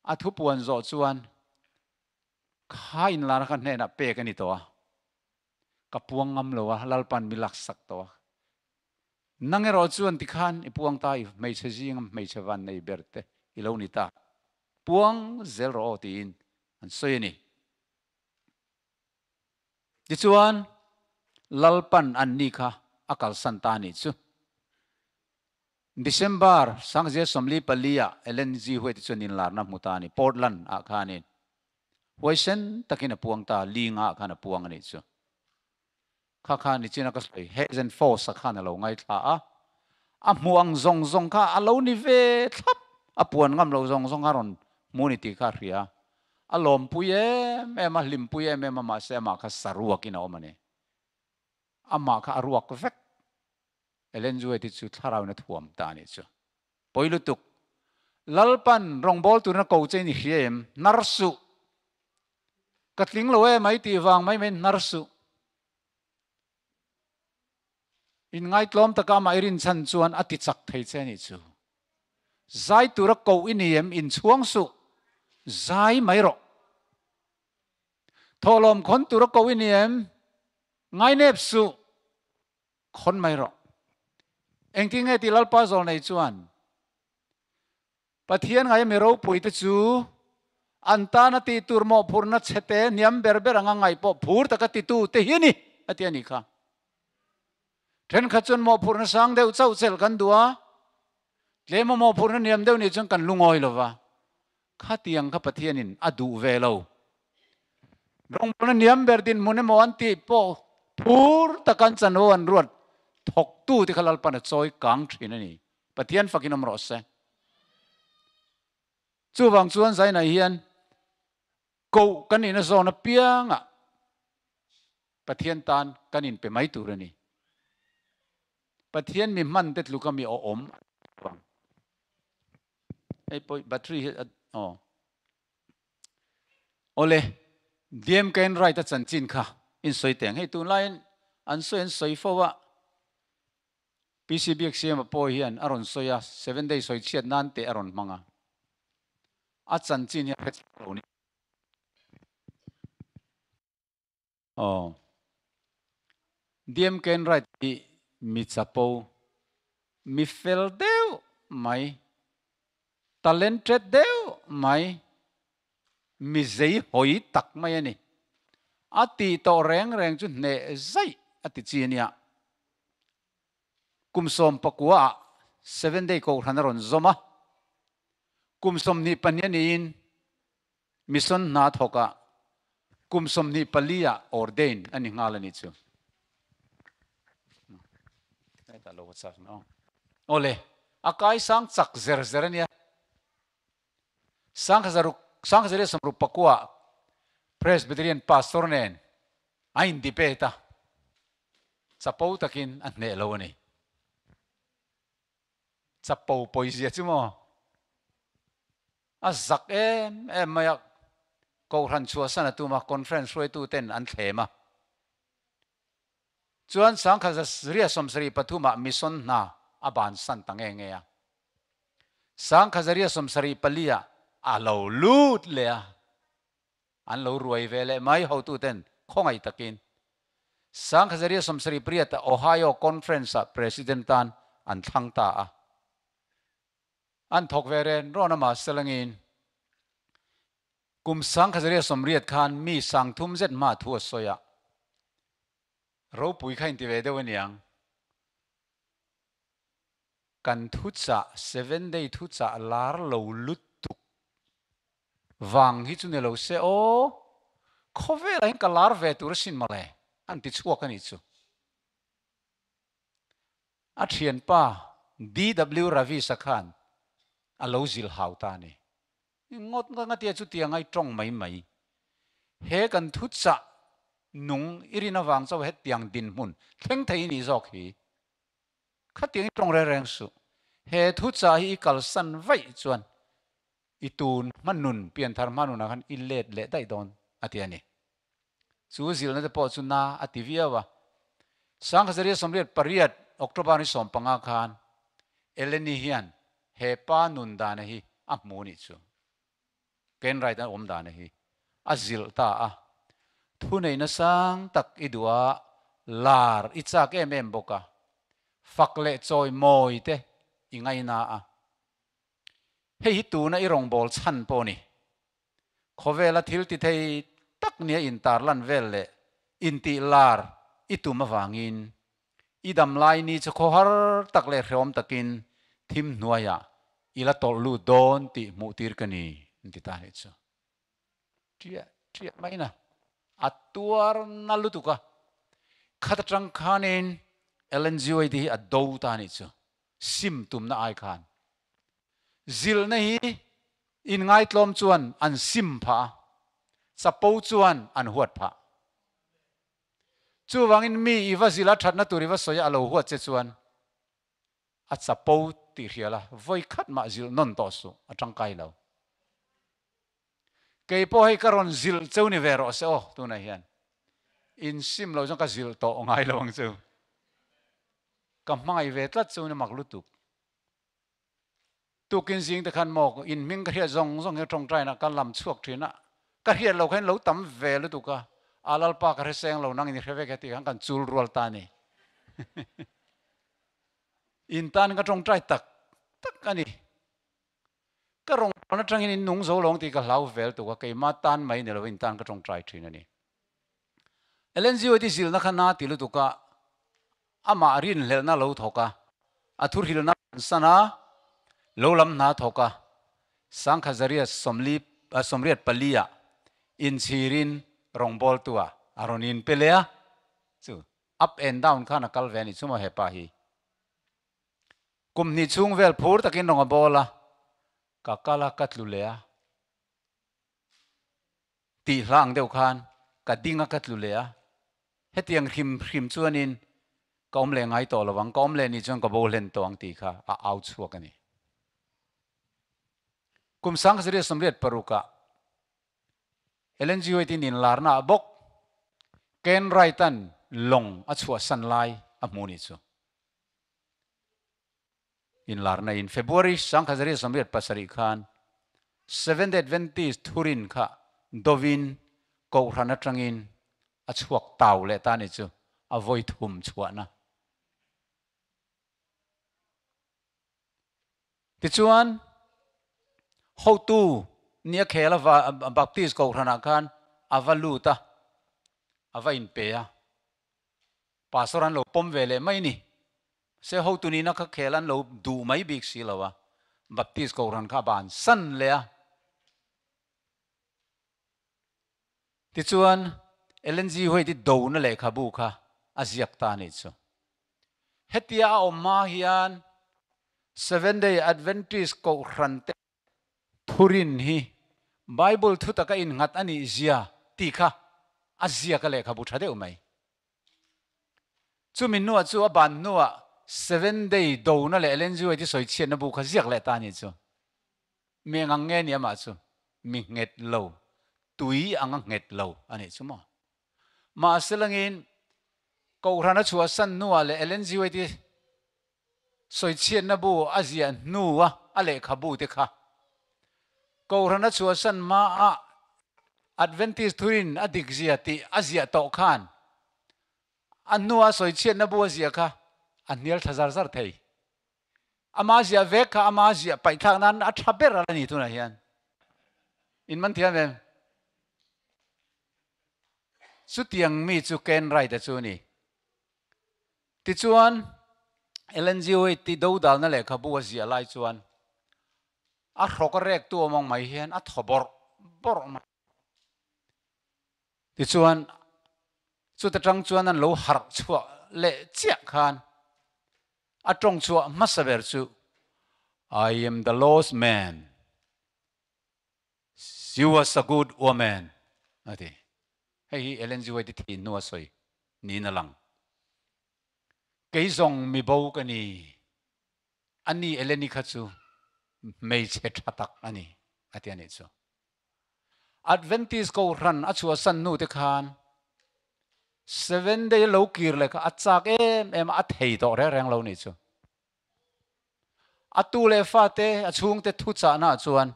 A thu puan zawh chuan kha inlarna kha hnenah pek a ni tawh a, ka puang ngam lo a, Lalpan mi laksak tawh a. Nang erawh chuan tikhan i puang ta, i hmeichhe zinga hmeichhe van nei ber te i lo ni ta, puang zel rawh aw tiin an sawi a ni. Tichuan, Lalpan anni kha a kalsan ta a nih chu. December 1944 ah Ellen G. White chuan inlarna hmu ta a ni, Portland ah khanin. Huaisen takin a puang ta, linga ah khan a puang a nih chu. Kha kha nichina ka sawi, Hazen Foss-a khan a lo ngaithla a, a hmuh ang zawng zawng kha a lo ni ve thlap, a puan ngam lo zawng zawng kha a rawn hmu a ni tih kha a hria. A lawmpui em em a, hlimpui em em a, mahse amah kha saruakin a awm a ni. Amah kha a ruak vek. Ellen White-i chu thlarauin a thuam ta a nih chu. Pawi lutuk. Lalpan rawngbâwl turin a ko che in i hria em? Hnar suh. Ka tling lo em ai tih vang mai maiin hnar suh. Inngaitlawm taka amah i rinchhan chuan a ti chak thei che a nih chu. Zai tura koh i ni em? Inchhuang suh. Zai mai rawh. Thawhlawm khawn tura koh i ni em? Ngainep suh. Khawn mai rawh. Engtin nge tih Lalpa zawlnei chuan Pathian ngaia mi ropuite chu an tana tih tur mawhphurhna chhete hniam ber ber anga ngaih pawh phur taka titu te hi a ni, a ti a nih kha. Thenkhat chuan mawhphurhna sang deuh chauh chelh kan duh a, tlema mawhphurhna hniam deuh nih chuan kan lungawi lo va, khatiang kha Pathianin a duh ve lo. Rawngbawlna hniam ber dinhmun emaw an tih pawh phur taka an chanvo an ruat thawktu te kha Lalpan a chawi kang thin a ni. Pathian fakin awm rawh se. Chuvang chuan Zainai hian koh kan nihna zawn apiangah Pathian tan kan inpe mai tur a ni. Pathian mi hman te tluka mi awm vang. Hei pawh battery hi aw. Awle. DM Wainwright a chanchin kha in sawi teh ang. Hei tunlaiin an sawi an sawi fo a, PC Biaksiama pawh hian a rawn sawi a, Seven Day sawi chhiat nan teh a rawn hmang a. A chanchin hi a hre chak lo ni. Aw. DM Wainwright hi mi chapo, mi fel deuh mai, talented deuh mai, mi zei hawi tak mai a ni. A tih tawh reng reng chu hneh zaih a ti chi a nia. Kum 19 ah Seven Day Kohhran a rawn zawm a, kum 22 niin Mission hna thawk ah kum 24 ah ordain a ni nghal a nih chu. Hetah lo ka chak na aw. Awle, a kaisang chak zer zer a nia. 1969 ah Presbyterian Pastor nen a in debate a, chapo takin a hneh lo a ni. Chapo pawizia chu maw? A zak em em mai a, Kohhran chhuahsan a tum a, Conference hruaitu ten an thlem a. Chuan 1973 ah Mission hna a bansan ta nge nge a. 1974 ah a lo lut leh a, an lo ruai ve leh mai hotu ten khawngaih takin. 1978 ah Ohio Conference ah President tan an thlang ta a. An thawk ve ren rawn a mahse langin kum 1980 khan mi 3000 zet hma thu a sawi a, ropui kha inti ve deuh aniang. Kan thuchah, Seven Day thuchah lar lo lutuk vang hi chu ni lo se aw, khawvelah hian ka lar ve tur asin mawle, an ti chhuak a nih chu. A thianpa DW Ravis-a khan a lo zil hau ta a ni. Ngawt ngawt ngatia chutiang ai tawng mai mai. He kan thuchah nung i rin avang chauh hetiang dinhmun thleng thei i nih zawk hi. Khatiang i tawng reng reng suh. He thuchah hi i kalsan vaih chuan i tun hmanun, pianthar hmanunah khan i let leh daih dawn a ti a ni. Chu zilhna te pawh chu na a ti viau a. 1988 October ni 15 khan Eleni hian he pa nun dana hi a hmu nih chu. Kenwright a awm dana hi a zilh ta a. Thuneihna sang tak i duh a, lar i chak em em bawk a. Fak leh chawi mawi te i ngaina a. Hei hi tuna i rawngbâwl chhan pawh a ni. Khawvela thil ti thei tak nia intarlan vel leh intih lar i tum avangin i damlai ni chu khawhar tak leh hrehawm takin thim hnuaiah i la tawlh lut dawn tih hmuhtir ka ni, an ti ta nih chu. Ṭiah ṭiah mai na a tuar na lutuk a, khat aṭang khanin Ellen G. White hi a do ta nih chu. Sim tumna ai khan zilhna hi inngaitlawm chuan an sim phah a, chapo chuan an huat phah. Chuvangin mi i va zilh a thatna tur i va sawi a, a lo huat che chuan a chapo tih hria la, vawi khat mah zilh nawn tawh suh, a tangkai lo. Kei pawh hei ka rawn zilh cheu ni ve rawh se aw, tunah hian in sim lo chuan ka zilh tawh ngai lo ang chu. Ka hmangaih ve tlat chu ni mak lutuk. Tukin zing te khan maw in hming ka hriat zawng zawng hi tawngtaina ka lam chhuak thin a, ka hriat lo khan lo tam ve lutuk a, a Lalpa ka hreseng lo nang in i hre vek e tih khan kan chul rual ta a ni. In tan ka tawngtai tak tak a ni. Ka rawngbawlna atangin in nung zo lawng tih ka hlau vel tuk a, keimah tan mai ni lovin tan ka tawngtai thin a ni. LNGO ti zilna kha na ti lutuk a, amah rinhlelhna lo thawk a, a thuhrilna an san a, lo lam hna thawk a, Sangkhazaria sawmli 84 ah inchhirin rawngbawltu ah a rawn inpe leh a, chu up and down khan a kal ve a ni chu maw hepa hi. Kum hnih chhung vel phur takin rawng a bawl a, ka kal a, ka tlu leh a. Tih hla ang deuh khan ka ding a, ka tlu leh a. Hetiang hrim hrim chuanin ka awm leh ngai tawh lo ang, ka awm leh nih chuan ka bo hlen tawh ang tih kha a au chhuak a ni. Kum 1986 ah. Ellen G. White-in inlarna ah bawk Ken Wright-a'n lawng a chhuahsan lai a hmu nih chu. Inlarna in February 1987 khan Seventh-day Adventist thurin kha dovin Kohhran atangin a chhuak tau leh ta nih chu a vawi thum chhuahna. Tichuan, hotu nia khel a Baptist Kohhranah khan a va lut a, a va inpe a. Pastor an lo pawm ve leh mai ni. Se hotu nihna kha khel an lo duh mai bik si lo a, Baptist Kohhran kha a bansan leh a. Tichuan, Ellen G. White-i dona lehkhabu kha a ziak ta a nih chu. Hetia a awm hma hian Seventh-day Adventist Kohhrante thurin hi Bible thu taka innghat a nih zia tih kha a ziak a lehkhabu tha deuh mai. Chumi hnuah chu a ban hnuah Seventh-day dona leh Ellen G. White-i sawichhiatna bu kha ziak leh ta a nih chu. Mi eng ang nge ni amah chu? Mi nghet lo, tui anga nghet lo a nih chu maw? Mahse langin Kohhran a chhuahsan hnuah leh Ellen G. White-i sawichhiatna bu a ziah hnua a lehkhabu te kha Kohhran a chhuahsan hmaah Adventist thurin a dikzia tih a ziah tawh khan a hnua sawichhiatna bu a ziah kha a hnial tha zar zar thei. Ama ziah vek kha ama ziah paihthlak nan a tha ber a la ni tunah hian. In man thiam em? Chutiang mi chu Ken Wright-a chu a ni. Tichuan, Ellen G. White-i dodalna lehkhabu a ziah lai chuan a hrawk a rektu awm ang mai hian a thaw bawrh bawrh mai. Tichuan, chuta tang chuan an lo harh chhuah leh chiah khan a tawng chhuah hmasa ber chu, I am the lost man, she was a good woman, a ti. Hei hi Ellen G. White-i thih hnu a sawi niin a lang. Kei zawng mi bo ka ni, ani Ellen-i kha chu hmeichhe tha tak a ni, a ti a nih chu. Adventist Kohhran a chhuahsan hnu te khan Seventh Day lo kir leh kha a chak em em a, a thei tawh reng reng lo nih chu. A tu leh fate, a chhungte thuchahna ah chuan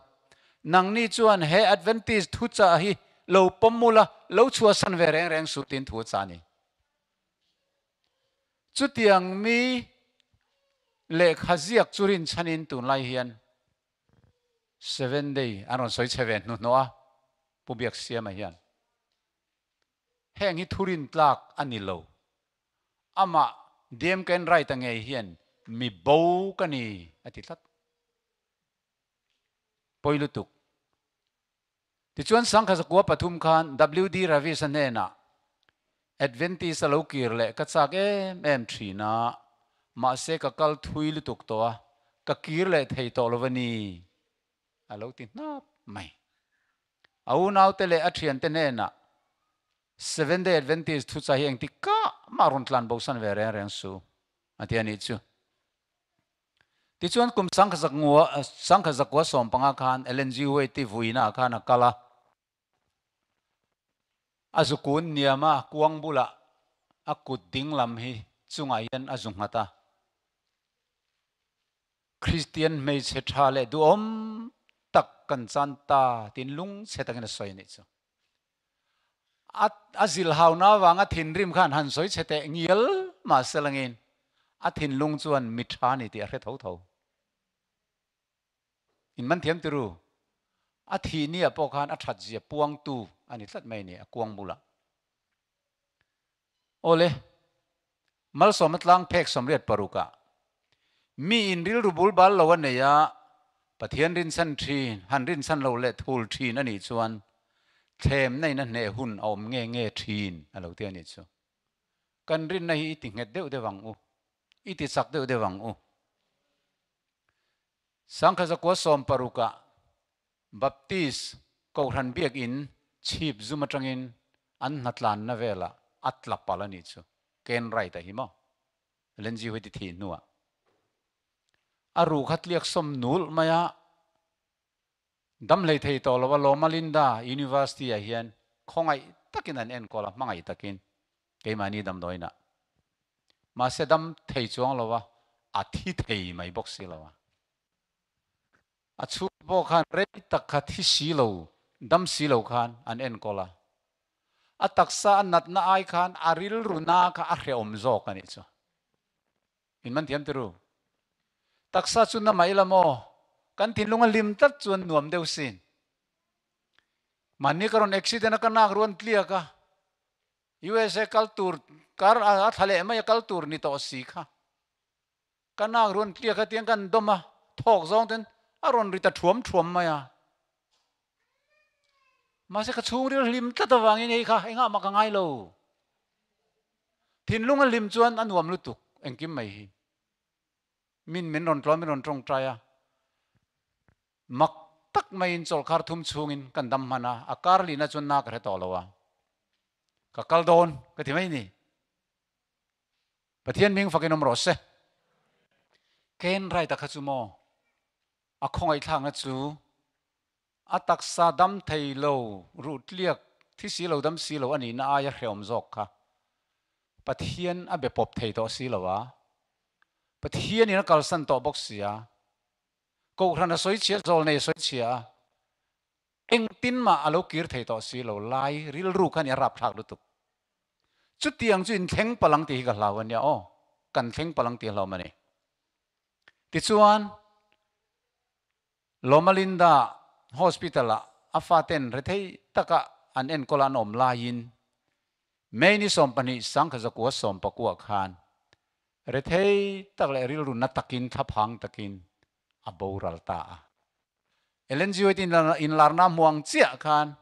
nangni chuan he Adventist thuchah hi lo pawm mul a, lo chhuahsan ve reng reng suh tiin thu a chah a ni. Chutiang mi lehkha ziak chu rinchhanin tunlai hian Seven day an rawn sawi chhe ve hnuhnawh a, Pu Biaksiama hian heng hi thurin tlak a ni lo, amah DM Ken Wright-a ngei hian mi bo ka ni a ti tlat. Pawi lutuk. Tichuan 1903 khan WD Ravis-a hnenah Adventist a lo kir leh ka chak em em thin a, mahse ka kal thui lutuk tawh a, ka kir leh thei tawh lo a ni, a lo ti hnap mai. A unaute leh a thiante hnenah Seventh-day Adventist thuchah hi engti kah mah rawn tlan bosan ve reng reng su, a ti a nih chu. Tichuan kum 1915 khan Ellen G. White-i vuinaah khan a kal a. A zu kun niam a, kuang bulah a kut ding lam hi chungah hian a zu nghat a. Kristian hmeichhe tha leh duhawm tak kan chan ta tiin lungchhe takin a sawi a nih chu. A a zilhauna avanga thinrim khan han sawi chhe teh ngial mahse langin a thinlung chuan mi tha a ni tih a hre tho tho. In man thiam tiru, a thih ni ah pawh khan a that zia puangtu a ni tlat mai a ni a kuang bulah. Awle, Malsawmna tlang phek 86 ah mi in rilru bul bal lo a nei a, Pathian rinchhan thin, han rinchhan lo leh thul thin a nih chuan thlemna in a hneh hun a awm nge nge thin a lo ti a nih chu. Kan rinna hi i ti nghet deuh deuh ang u, i ti chak deuh deuh ang u. 1916 ah Baptist Kohhran Biakinn chhip zum atangin an hnatlanna velah a tla palh a nih chu. Ken Wright-a hi maw? Ellen G. White-i thih hnuah a ruh kha tliak sawm nulh mai a, Dam hlei thei tawh lo a Loma Linda University ah hian khawngaih takin an enkawl a, hmangaih takin keimahni damdawiinah. Mahse dam thei chuang lo a, a thi thei mai bawk si lo a. A chhung pawh khan rei tak kha thi si lo, dam si lo khan an enkawl a. A taksa a natna ai khan a rilru na kha a hrehawm zawk a nih chu. In man thiam tiru. Taksa chu na mai la maw? Kan thinlung a hlim tlat chuan nuam deuh sin. Mahni ka rawn accident a ka nak ruan tliak a. USA kal tur kar a thla leh mai a kal tur ni tawh si kha. Ka nak ruan tliak a tiang kan dawm a, thawk zawng ten a rawn ri ta thuam thuam mai a. Mahse ka chhungril hlim tlat avangin hei kha engah mah ka ngai lo. Thinlung a hlim chuan a nuam lutuk engkim mai hi. Min min rawn tluan min rawn tawngtai a. Mak tak maiin chawlhkhar thum chhungin kan dam hman a, a kar lihna chuan na ka hre tawh lo a. Ka kal dawn ka ti mai ni. Pathian hming fakin awm rawh se. Ken Wright-a kha chu maw a khawngaihthlakna chu a taksa dam thei lo, ruh tliak thi si lo dam si lo a nihna aia hrehawm zawk kha Pathian a be pawp thei tawh si lo a, Pathianin a kalsan tawh bawk si a, Kohhran a sawi chhia, zawlnei a sawi chhia a, Engtin mah a lo kir thei tawh si lo, lai rilru kha nia rapthlak lutuk. Chutiang chu in thleng palang tih hi ka hlau a nia aw, kan thleng palang tih a hlawm a ni. Tichuan, Loma Linda Hospital ah a faten rethei taka an enkawl a an awm laiin May ni 12 sangkha zakua sawmpakua khan rethei tak leh rilru na takin thlaphang takin a boral ta a. Ellen G. White inlarna hmu ang chiah khan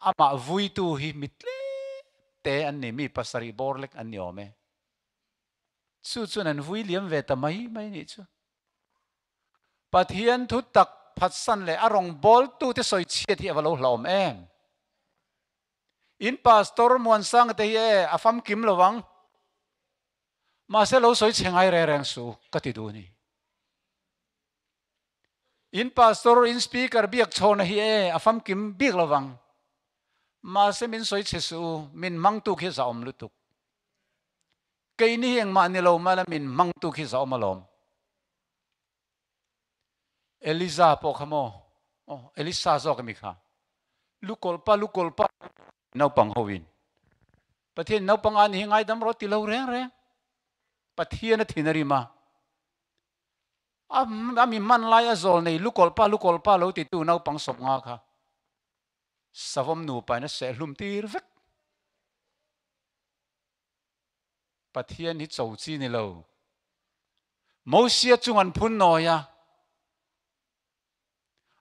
amah vuitu hi mi tlem te an ni, mi pasarih bawr lek an ni awm e. Chu chuan an vui liam ve ta mai mai nih chu. Pathian thu tak phatsan leh a rawngbawltute sawi chhiat hi a va lo hlauhawm em? In pastor Muansanga te hi e a famkim lo ang. Mahse lo sawi chhe ngai reng reng suh ka ti duh a ni. In pastor, in speaker biak chhawna hi e a famkim bik lo vang. Mahse min sawi chhe suh u, min hmangtu khi zahawm lutuk. Keini hi engmah ni lo mah la min hmangtu khi zahawm alawm. Eliza pawh kha maw? Aw, Elisa zawk emi kha? Lukawlh pa, lukawlh pa naupang ho in. Pathian naupang a ni hi ngaidam rawh ti lo reng reng. Pathian a thin a rim a. A mi hman lai a zawl nei lukawlh pa lukawlh pa lo titu naupang sawp nga kha savawm nupa in a seh hlum tir vek. Pathian hi cho chi ni lo. Mosia chung an phun nawi a,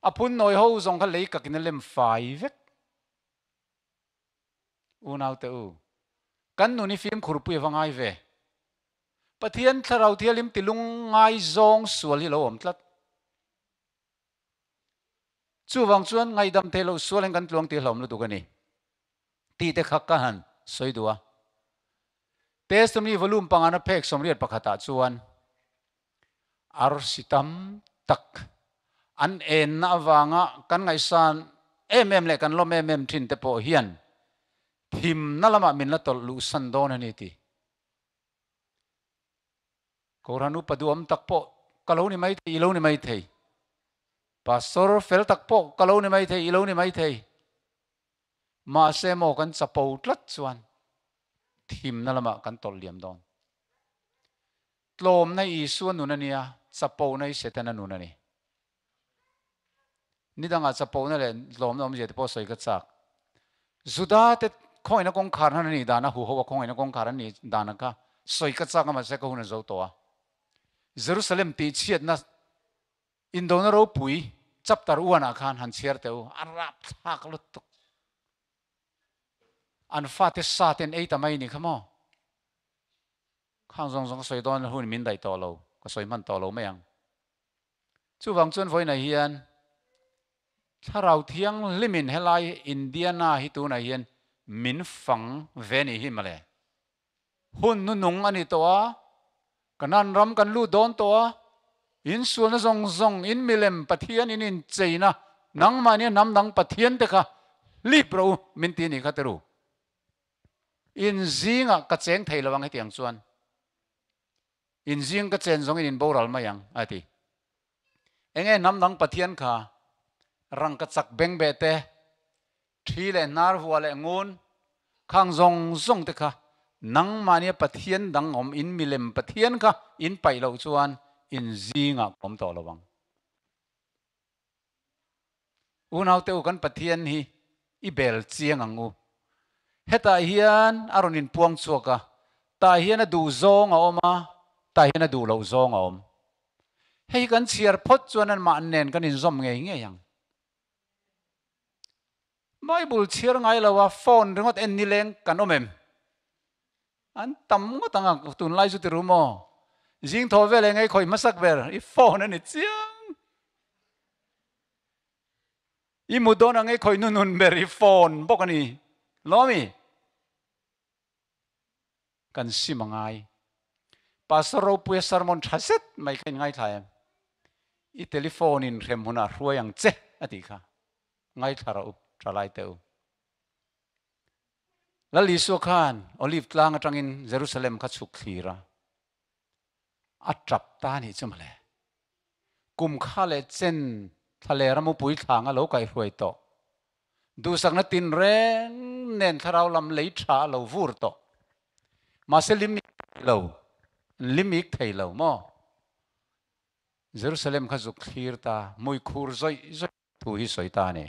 a phun nawi ho zawng kha lei kak in a lem fai vek. Unaute u, kan nun hi fimkhur pui a va ngai ve. Pathian Thlarau Thianghlim tilung ngaizawng sual hi lo awm tlat. Chuvang chuan ngaihdam theih loh sual hian kan tluang tih hlawm lutuk a ni. Tih te kha ka han sawi duh a. Testimony volume pangana phek 81 ah chuan arsi tam tak an enna avanga kan ngaihsan em em leh kan lawm em em thin te pawh hian thimna lamah min la tawlh luhsan dawn a ni tih Kohhran upa duhawm tak pawh ka lo ni mai thei, i lo ni mai thei. Pastor fel tak pawh ka lo ni mai thei, i lo ni mai thei. Mahse maw kan chapo tlat chuan thimna lamah kan tawlh liam dawn. Tlawmna Isua nun a nia, chapona hi Setana nun a ni. Ni dangah chapona leh tlawmna awmzia te pawh sawi ka chak. Juda te khawngaihna kawngkhar hnan a nih dana huho a khawngaihna kawngkhar a nih dana kha sawi ka chak a mahse ka hun a zo tawh a. Jerusalem tihchhiatna indona ropui chapter one ah khan han chhiar teh u, a rapthlak lutuk. An fate sa ten ei ta mai ni kha maw? Khang zawng zawng ka sawi dawn hun min daih tawh lo, ka sawi hman tawh lo mai ang. Chuvang chuan vawiinah hian Thlarau Thianghlimin helai Indiana hi tunah hian min fang ve nih hi mawle. Hun nunung a ni tawh a, Kanan ram kan lut dawn tawh a, in sualna zawng zawng, in milem Pathian in incheina nangmahnia hnam dang Pathian te kha hlip rawh u min ti a nih kha ti ru. In zingah ka cheng thei lo ang hetiang chuan. In zing ka chen zawngin in boral mai ang a ti. Enge hnam dang Pathian kha rangka chak bengbeh te, thi leh hnar hua leh ngun khang zawng zawng te kha nangmahnia Pathian dang awm in milem Pathian kha in paih loh chuan in zingah ka awm tawh lo ang. Unaute u kan Pathian hi i bel chiang ang u. Hetah hian a rawn inpuang chhuak a, tah hian a duh zawng a awm a, tah hian a duh loh zawng a awm. Hei hi kan chhiar phawt chuan anmah nen kan inzawm ngei ngei ang. Bible chhiar ngai lo a phone ringawt en nileng kan awm em? An tam ngawt ang a, tunlai chu ti ru maw? Zing thaw vel eng ei khawih hmasak ber i phone a ni chiang. I mu dawn ang ei khawih nunun ber i phone bawk a ni. Lawmi? Kan sim a ngai. Pastor Ropuia sermon tha zet mai kha in ngaithla em? I telephone in hrem hunah hruai ang che a tih kha. Ngaithla rawh u, thalai teh u. Lal Isua khan Olive tlang atangin Jerusalem kha chhuk thlir a, a tap ta a nih chu mawle. Kum kha leh chen thlalera mupui thlanga lo kaihruai tawh, duhsakna tinreng nen thlarau lam lei tha a lo vur tawh. Mahse lim ik thei lo, lim ik thei lo maw? Jerusalem kha zuk thlir ta, hmuikhur zawih zawih. Thu hi sawi ta a ni.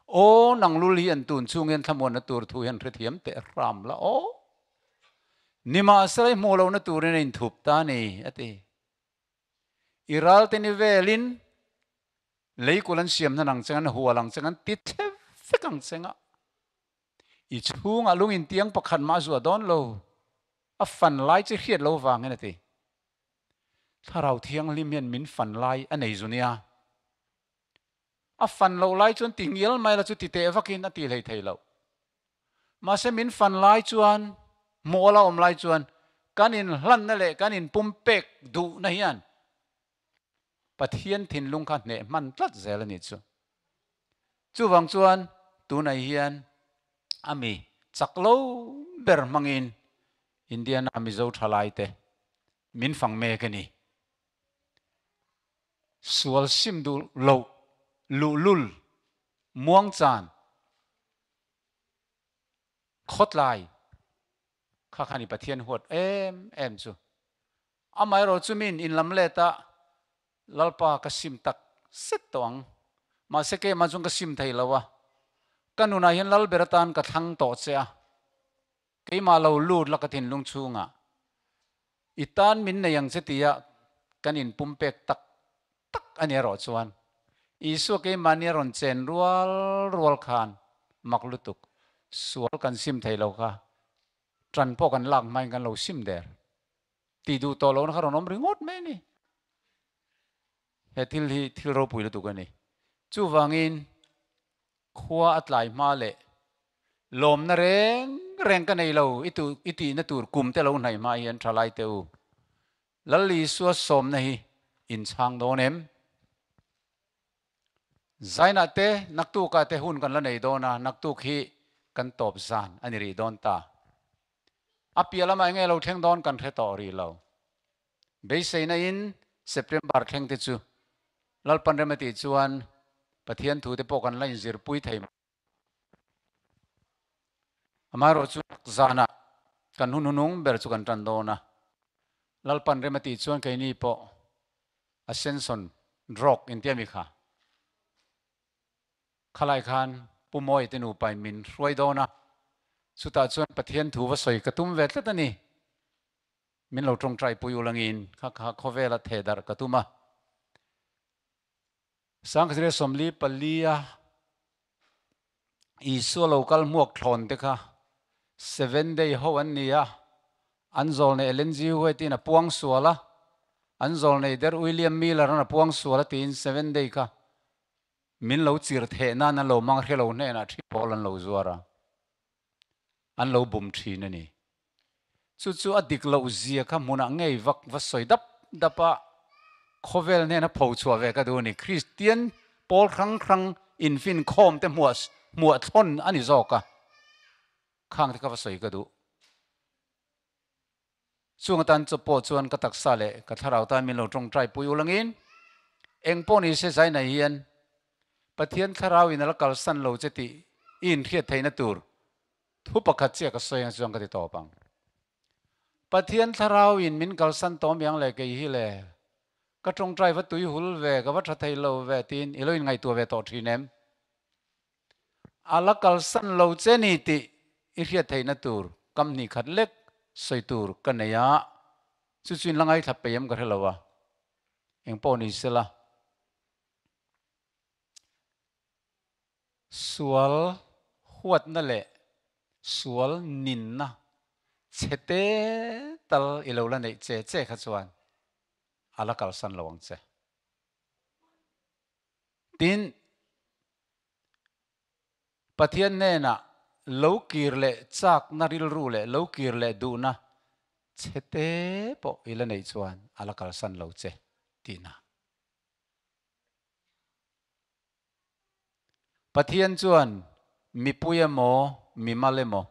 Aw, nang lul hi an tun chhung hian thlamuanna tur thu hian hrethiam teh hram la aw. Nimahsela i hmuh lohna turin a inthup ta a ni, a ti. I ralte ni velin leikul an siam hnan ang cheng, an hual ang cheng, an ti thle vek ang cheng a. I chhungah lung intiang pakhat mah a zuah dawn lo, a fan lai chi hriat lo vangin a ti. Thlarau Thianghlim hian min fan lai a nei zu nia. A fan loh lai chuan ti ngial mai la chu ti teh vakin a ti hlei thei loh. Mahse min fan lai chuan, hmuh la awm lai chuan kan inhlanna leh kan inpumpek duhna hian Pathian thinlung kha hneh hman tlat zel a nih chu. Chuvang chuan tunah hian a mi chak lo ber hmangin Indiana Mizo thalaite min fang mek a ni. Sual sim duh loh, luhlul, muangchan, khawtlai kha khan i Pathian huat em em chu. Amaherawh chu min inlam let a, Lalpa ka sim tak zet tawh ang. Mahse keimah chuan ka sim thei lo a, ka nunah hian Lalber atan ka thlang tawh che a, keimah lo lut la ka thinlung chhungah i tan min nei ang che tia kan inpumpek tak tak a ni erawh chuan Isua keimahni a rawn chen rual rual khan mak lutuk sual kan sim thei lo kha tan pawh kan lak hmain kan lo sim der tih duh tawh lohna kha rawn awm ringawt mai a ni. He thil hi thil ropui lutuk a ni. Chuvangin khua a tlai hma leh lawmna reng reng ka nei lo i tu i tihna tur kum te lo hnaih hma hian thalai te u Lal Isua sawmna hi in chhang dawn em? Zainah te naktukah te hun kan la nei dawn a, naktuk hi kan tawp zan a ni rih dawn ta. A piah lamah enge lo thleng dawn kan hre tawh rih lo. Beiseina in September thleng te chu Lalpan rem a tih chuan Pathian thu te pawh kan la inzirpui thei mai. Amaherawh chu zanah kan hun hunung ber chu kan tan dawn a, Lalpan rem a tih chuan keini pawh Ascension Rock intia mi kha khalai khan Pu Mawi te nupain min hruai dawn a, chutah chuan Pathian thu va sawi ka tum ve tlat a ni. Min lo tawngtai pui ulangin kha kha khawvela thehdarh ka tum a. Sangkhatria 44 a Isua lo kal hmuak thlawn te kha Seven Day ho an ni a, an zawlnei Ellen G. White in a puang sual a, an zawlnei der William Miller an a puang sual a tiin Seven Day kha min lo chir theh nan an lo mang hre lo hnenah thi pawl an lo zuar a, an lo bum thin a ni. Chu chu a dik loh zia kha hmunah ngei vak va sawi dap dap a, khawvel hnena pho chhuah ve ka duh a ni. Kristian Pawl hrang hrang infin khawm te hmuah hmuah thlawn a ni zawk a, khang te kha va sawi ka duh. Chung atan chu pawh chuan ka taksa leh ka thlarau tan min lo tawngtai pui ulangin eng pawh ni se zainai hian Pathian thlarau in a la kalsan lo che tih i inhriat theihna tur thu pakhat chiah ka sawi ang chuan ka ti tawp ang. Pathian thlarau in min kalsan tawm yang le kei hi le ka tawngtai va tui hul ve ka va tha thei lo ve tiin i lo inngaihtuah ve tawh thin em? A la kalsan lo che ni tih i hriat theihna tur kam hnih khat lek sawi tur ka nei a, chu chu in la ngaithla peih em ka hre lo a, engpawh ni sela. Sual huatna leh sual ninna chhe te tal i lo la neih che che kha chuan a la kalsan lo ang che. Tin, Pathian hnenah lo kir leh chakna rilru leh lo kir leh duhna chhe te pawh i la neih chuan a la kalsan lo che tihna. Pathian chuan mipui emaw mimal emaw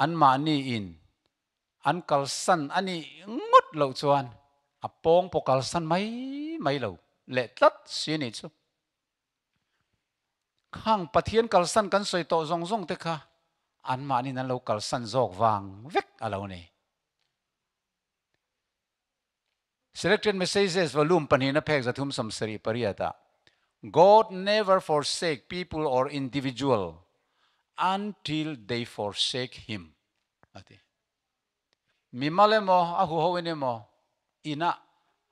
anmahni in an kalsan a nih ngawt loh chuan a pawng pawh kalsan mai mai lo leh tlat si a nih chu. Khang Pathian kalsan kan sawi tawh zawng zawng te kha anmahniin an lo kalsan zawk vang vek a lo ni. Selected Messages Volume pahnihna phek 378 ah, God never forsake people or individual until they forsake him a ti. Mimal emaw, a huho in emaw inah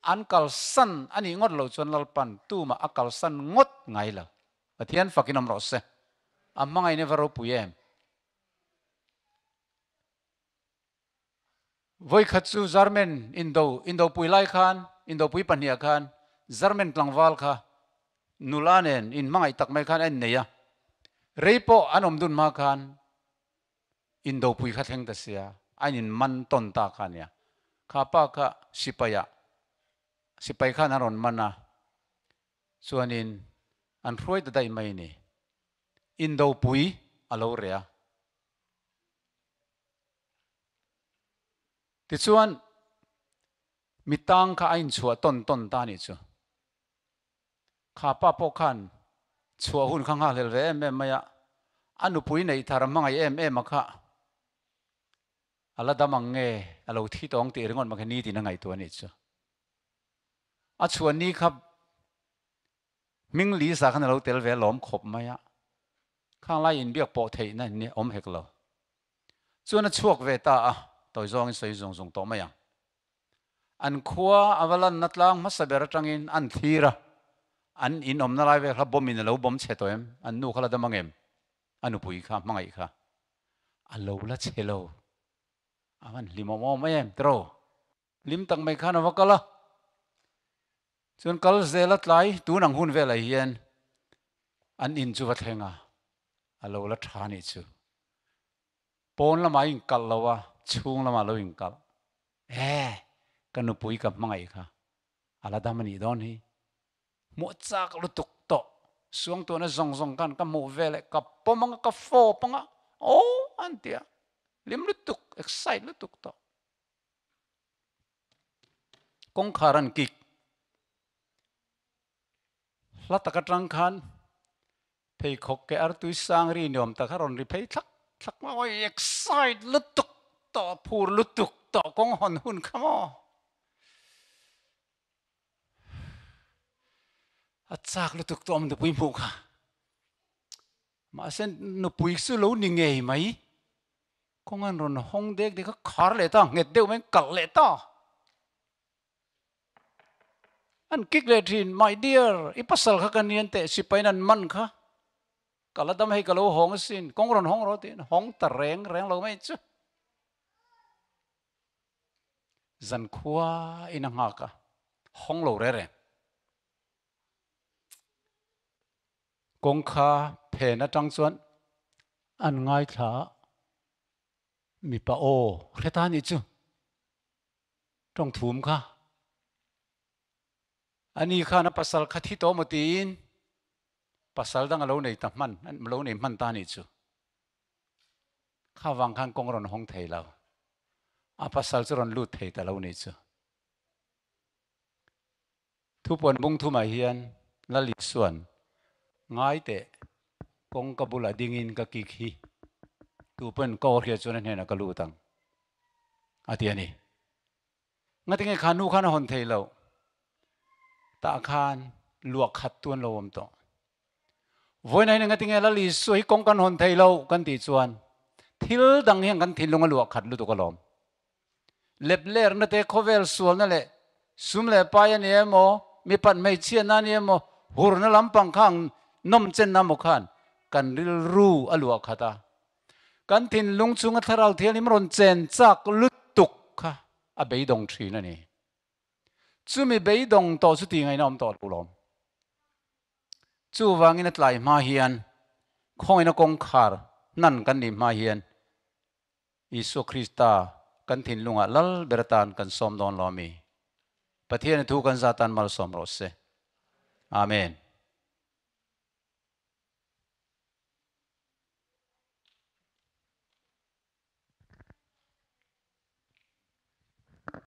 an kalsan a nih ngawt loh chuan Lalpan tumah a kalsan ngawt ngai lo. Pathian fakin awm rawh se. A hmangaihna va ropui em? Vawikhat chu German indo indopui lai khan, indopui pahniha khan German tlangval kha nula nen inhmangaih tak mai khan a innei a. Rei pawh an awm dun hma khan indopui kha thleng ta sia, a inman tawn ta kha a nia. Kha pa kha sipaiah, sipai khan an rawn man a, chuanin an hruai ta daih mai a ni. Indopui a lo reh a. Tichuan, mi tang kha a inchhuah tawn tawn ta anih chu. Kha pa pawh khan chhuah hun kha nghakhlel ve em em mai a, a nupui neih thar a hmangaih em em a kha a la dam ang nge, a lo thi tawng tih ringawt mai kha nitin a ngaihtuah anih chu. A chhuah ni kha Hming Lisa khan a lo tel ve lawm khawp mai a, khang lai inbiak pawh theihna in awm hek lo. Chuan a chhuak ve ta a, tawi zawngin sawi zung zung tawh mai ang. An khua a va lanna tlang hmasa ber atangin an thlir a, an in awmna lai vel kha bomb in a lo bomb chhe tawh em? An nu kha la dam ang em? A nupui kha, hmangaih kha a lo la chhe lo. A van hlimawm awm em tiraw? Hlim tak mai khan a va kal a, chuan kal zel a tlai tun ang hun velah hian an in chu va thleng a, a lo la tha nih chu. Pawn lamah a inkalh lo a, chhung lamah a lo inkalh. E, ka nupui ka hmangaih kha a la dam a nih dawn hi. Hmuh chak lutuk tawh. Suangtuahna zawng zawng khan ka hmuh veleh ka pawm anga ka fawp anga aw an ti a, hlim lutuk, excite lutuk tawh. Kawngkhar an kik. Hla tak atang khan pheikhawk ke artui sang ri ni awm tak a rawn ri phei thlak thlak mai. Awi excite lutuk tawh, phur lutuk tawh kawng hawn hun kha maw. A chak lutuk tawh nupui hmuh kha. Mahse nupui chu lo ni ngei mai. Kawng an rawn hawng dek dek a, khar leh ta, nghet deuh mai, kalh leh ta. An kik leh thin, My dear, i pasal kha ka nian teh, sipain an man kha. Ka la dam hei ka lo hawng asin, kawng rawn hawng rawh tiin hawng ta reng reng lo mai chu. Zankhua in a nghak a, hawng lo re reng. Kawngka phen atang chuan an ngaithla a, mipa aw hre ta nih chu tawng thum kha. Ani khan a pasal kha thi tawh maw tiin. Pasal dang a lo nei ta hman, a lo nei hman ta a nih chu. Kha vang khan kawng a rawn hawng thei lo. A pasal chu rawn lut thei ta lo nih chu. Thupuan bung thumah hian Lal Isua'n, Ngai teh, kawngka bulah dingin ka kik hi, tupawhin ka aw hriat chuan a hnenah ka lut ang, a ti a ni. Ngatinge kha nu khan a hawn thei loh? Tah khan luah khat tu an lo awm tawh. Vawiin hian ngatinge Lal Isua hi kawng kan hawn thei loh kan tih chuan thil dang hian kan thinlung a luah khat lutuk alawm. Leplerna te, khawvel sualna leh sum leh pai a ni emaw, mipat hmeichhiatna a ni emaw, hurna lampang khang nawm chenna maw khan kan rilru a luah khat a. Kan thinlung chunga Thlarau Thianghlim rawn chen chak lutuk kha a beidawng thin a ni. Chumi beidawng tawh chu tih ngaihna awm tawh lo lawm. Chuvangin a tlai hma hian khawngina kawngkhar hnan kan nih hma hian Isua Krista kan thinlungah lal ber atan kan sawm dawn lo a mi? Pathian i thu kan zah tan malsawm rawh se. Amen.